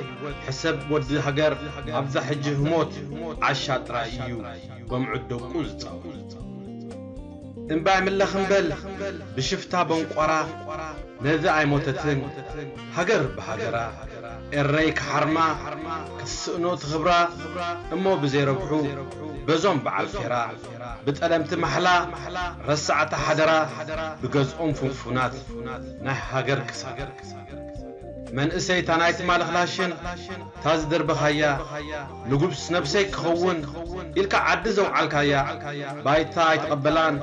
ሕሰብ ወዲ ሃገር ኣብዛ ሕጂ ህሞት ዓሻ ጥራይ እዩ በምዑት ደቁ ዝጻወት። እምባይ ምለኽ እምበል ብሽፍታ በንቋራ ነዚ ኣይሞተትን ሃገር ብሃገራ ኤረይ ክሓርማ ክትስእኖ ትኽብራ እሞ ብዘይረብሑ በዞም በዓል ፌራ ብጠለምቲ ማሕላ ረሳዕቲ ሓደራ ብገዝኦም ፍንፉናት ናይ ሃገር ክሳድ መንእሰይ እታ ናይ ትማሊ ክላሽን እታ ዝደርበኻያ ንጉስ ነብሰይ ክኸውን ኢልካ ዓዲ ዘውዓልካያ ባይታ ኣይትቐበላን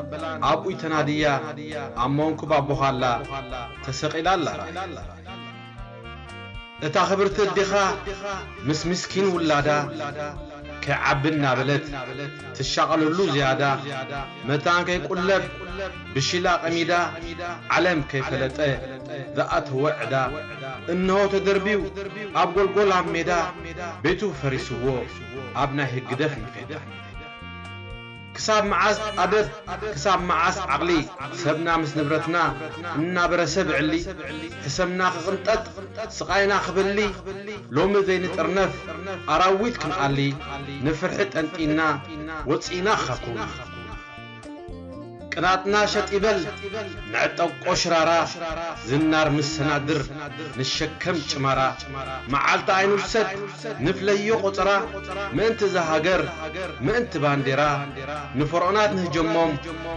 ኣብኡ ተናድያ ኣብ መንኩብ ኣቦኻ ኣላ ተሰቒላ ኣላ ራእያ እታ ክብርቲ ኣዴኻ ምስ ምስኪን ውላዳ ከይዓቢ እናበለት ትሻቐለሉ ዝያዳ መታን ከይቁለብ ብሽላ ቀሚዳ ዓለም ከይፈለጠ ዝኣተወ ዕዳ እንሆ ተደርብዩ ኣብ ጎልጎል ኣብ ሜዳ ቤቱ ፈሪስዎ ኣብ ናይ ህግደፍ ምኼዳ ክሳብ መዓስ ኣደብ ክሳብ መዓስ ዓቕሊ ሰብና ምስ ንብረትና እናበረሰ ብዕሊ ሕሰምና ክቕንጠጥ ስቓይና ክበሊ ሎሚ ዘይንጥርነፍ ኣራዊት ክንኣሊ ንፍርሒ ጠንጢና ወፂእና ካብ ከውሊ ቅናትና ሸጥ ይበል ንዕጠቆ ሽራራ ዝናር ምስ ሰናድር ንሸከም ጭማራ መዓልቲ ኣይንውሰድ ንፍለዮ ቆፀራ ምእንቲ እዛ ሃገር ምእንቲ ባንዴራ ንፈርዖናት ንህጀሞም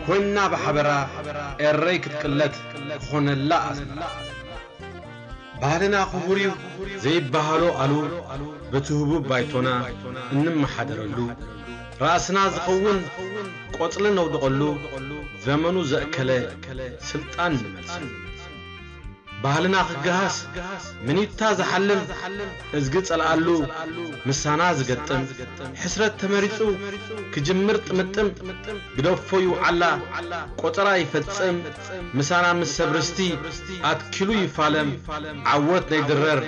ኮይንና ብሓበራ ኤረይ ክትቅለት ክኾነላ ኣስመራ ባህልና ክቡር እዩ ዘይበሃሎ ኣሉ በቲ ህቡብ ባይቶና እንመሓደረሉ ራእስና ዝኸውን ቆፅሊ ነውድቐሉ ዘመኑ ዘእከለ ስልጣን ንመልሰሉ ባህልና ክገሃስ ምኒታ ዝሓልም እዝጊ ጸልኣሉ ምሳና ዝገጥም ሕስረት ተመሪጹ ክጅምር ጥምጥም ግደፎ ይውዓላ ቆጸራ ይፈጽም ምሳና ምስ ሰብ ርስቲ ኣትኪሉ ይፋለም ዓወት ናይ ድረር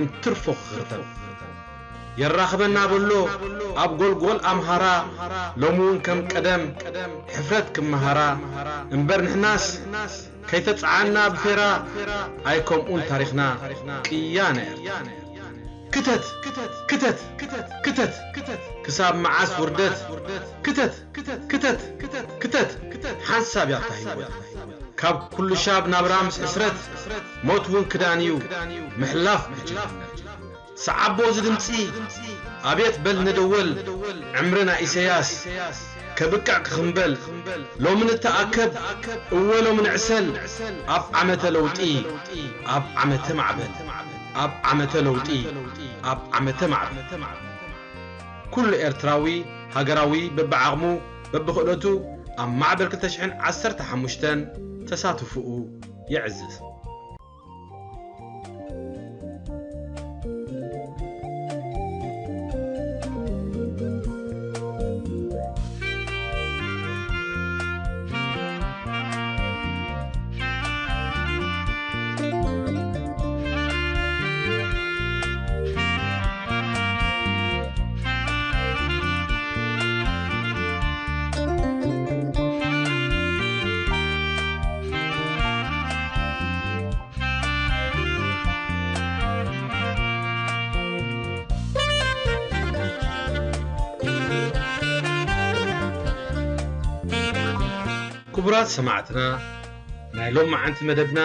እንትርፎ ክኽርተም የራኽበና በሎ ኣብ ጎልጎል ኣምሃራ ሎሚ እውን ከም ቀደም ሕፍረት ክመሃራ እምበር ንሕናስ ከይተጸዓና ብፌራ ኣይከምኡን ታሪኽና ቅያ ነር ክተት ክተት ክተት ክሳብ መዓስ ውርደት ክተት ክተት ክተት ሓንሳብ ያታ ህይወት ካብ ኩሉ ሻብ ናብራ ምስ ሕስረት ሞት እውን ክዳን እዩ ምሕላፍ ብጅግንነት ሰዓቦ እዚ ድምፂ ኣቤት በል ንደወል ዕምርና ኢሰያስ ከብቅዕ ክኽምበል ሎሚ ንተኣከብ እወ ሎሚ ንዕሰል ኣብ ዓመተ ለውጢ ኣብ ዓመተ ማዕበል ኣብ ዓመተ ለውጢ ኣብ ዓመተ ማዕበል ኩሉ ኤርትራዊ ሃገራዊ በብዓቕሙ በብኽእለቱ ኣብ ማዕበል ክልተ ሽሕን ዓሰርተ ሓሙሽተን ተሳትፍኡ የዕዝዝ። ክቡራት ሰማዕትና፣ ናይ ሎማዓንቲ መደብና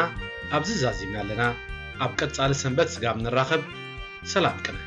ኣብዚ ዛዚምና ኣለና። ኣብ ቀጻሊ ሰንበት ስጋብ ንራኸብ፣ ሰላም ቅነ።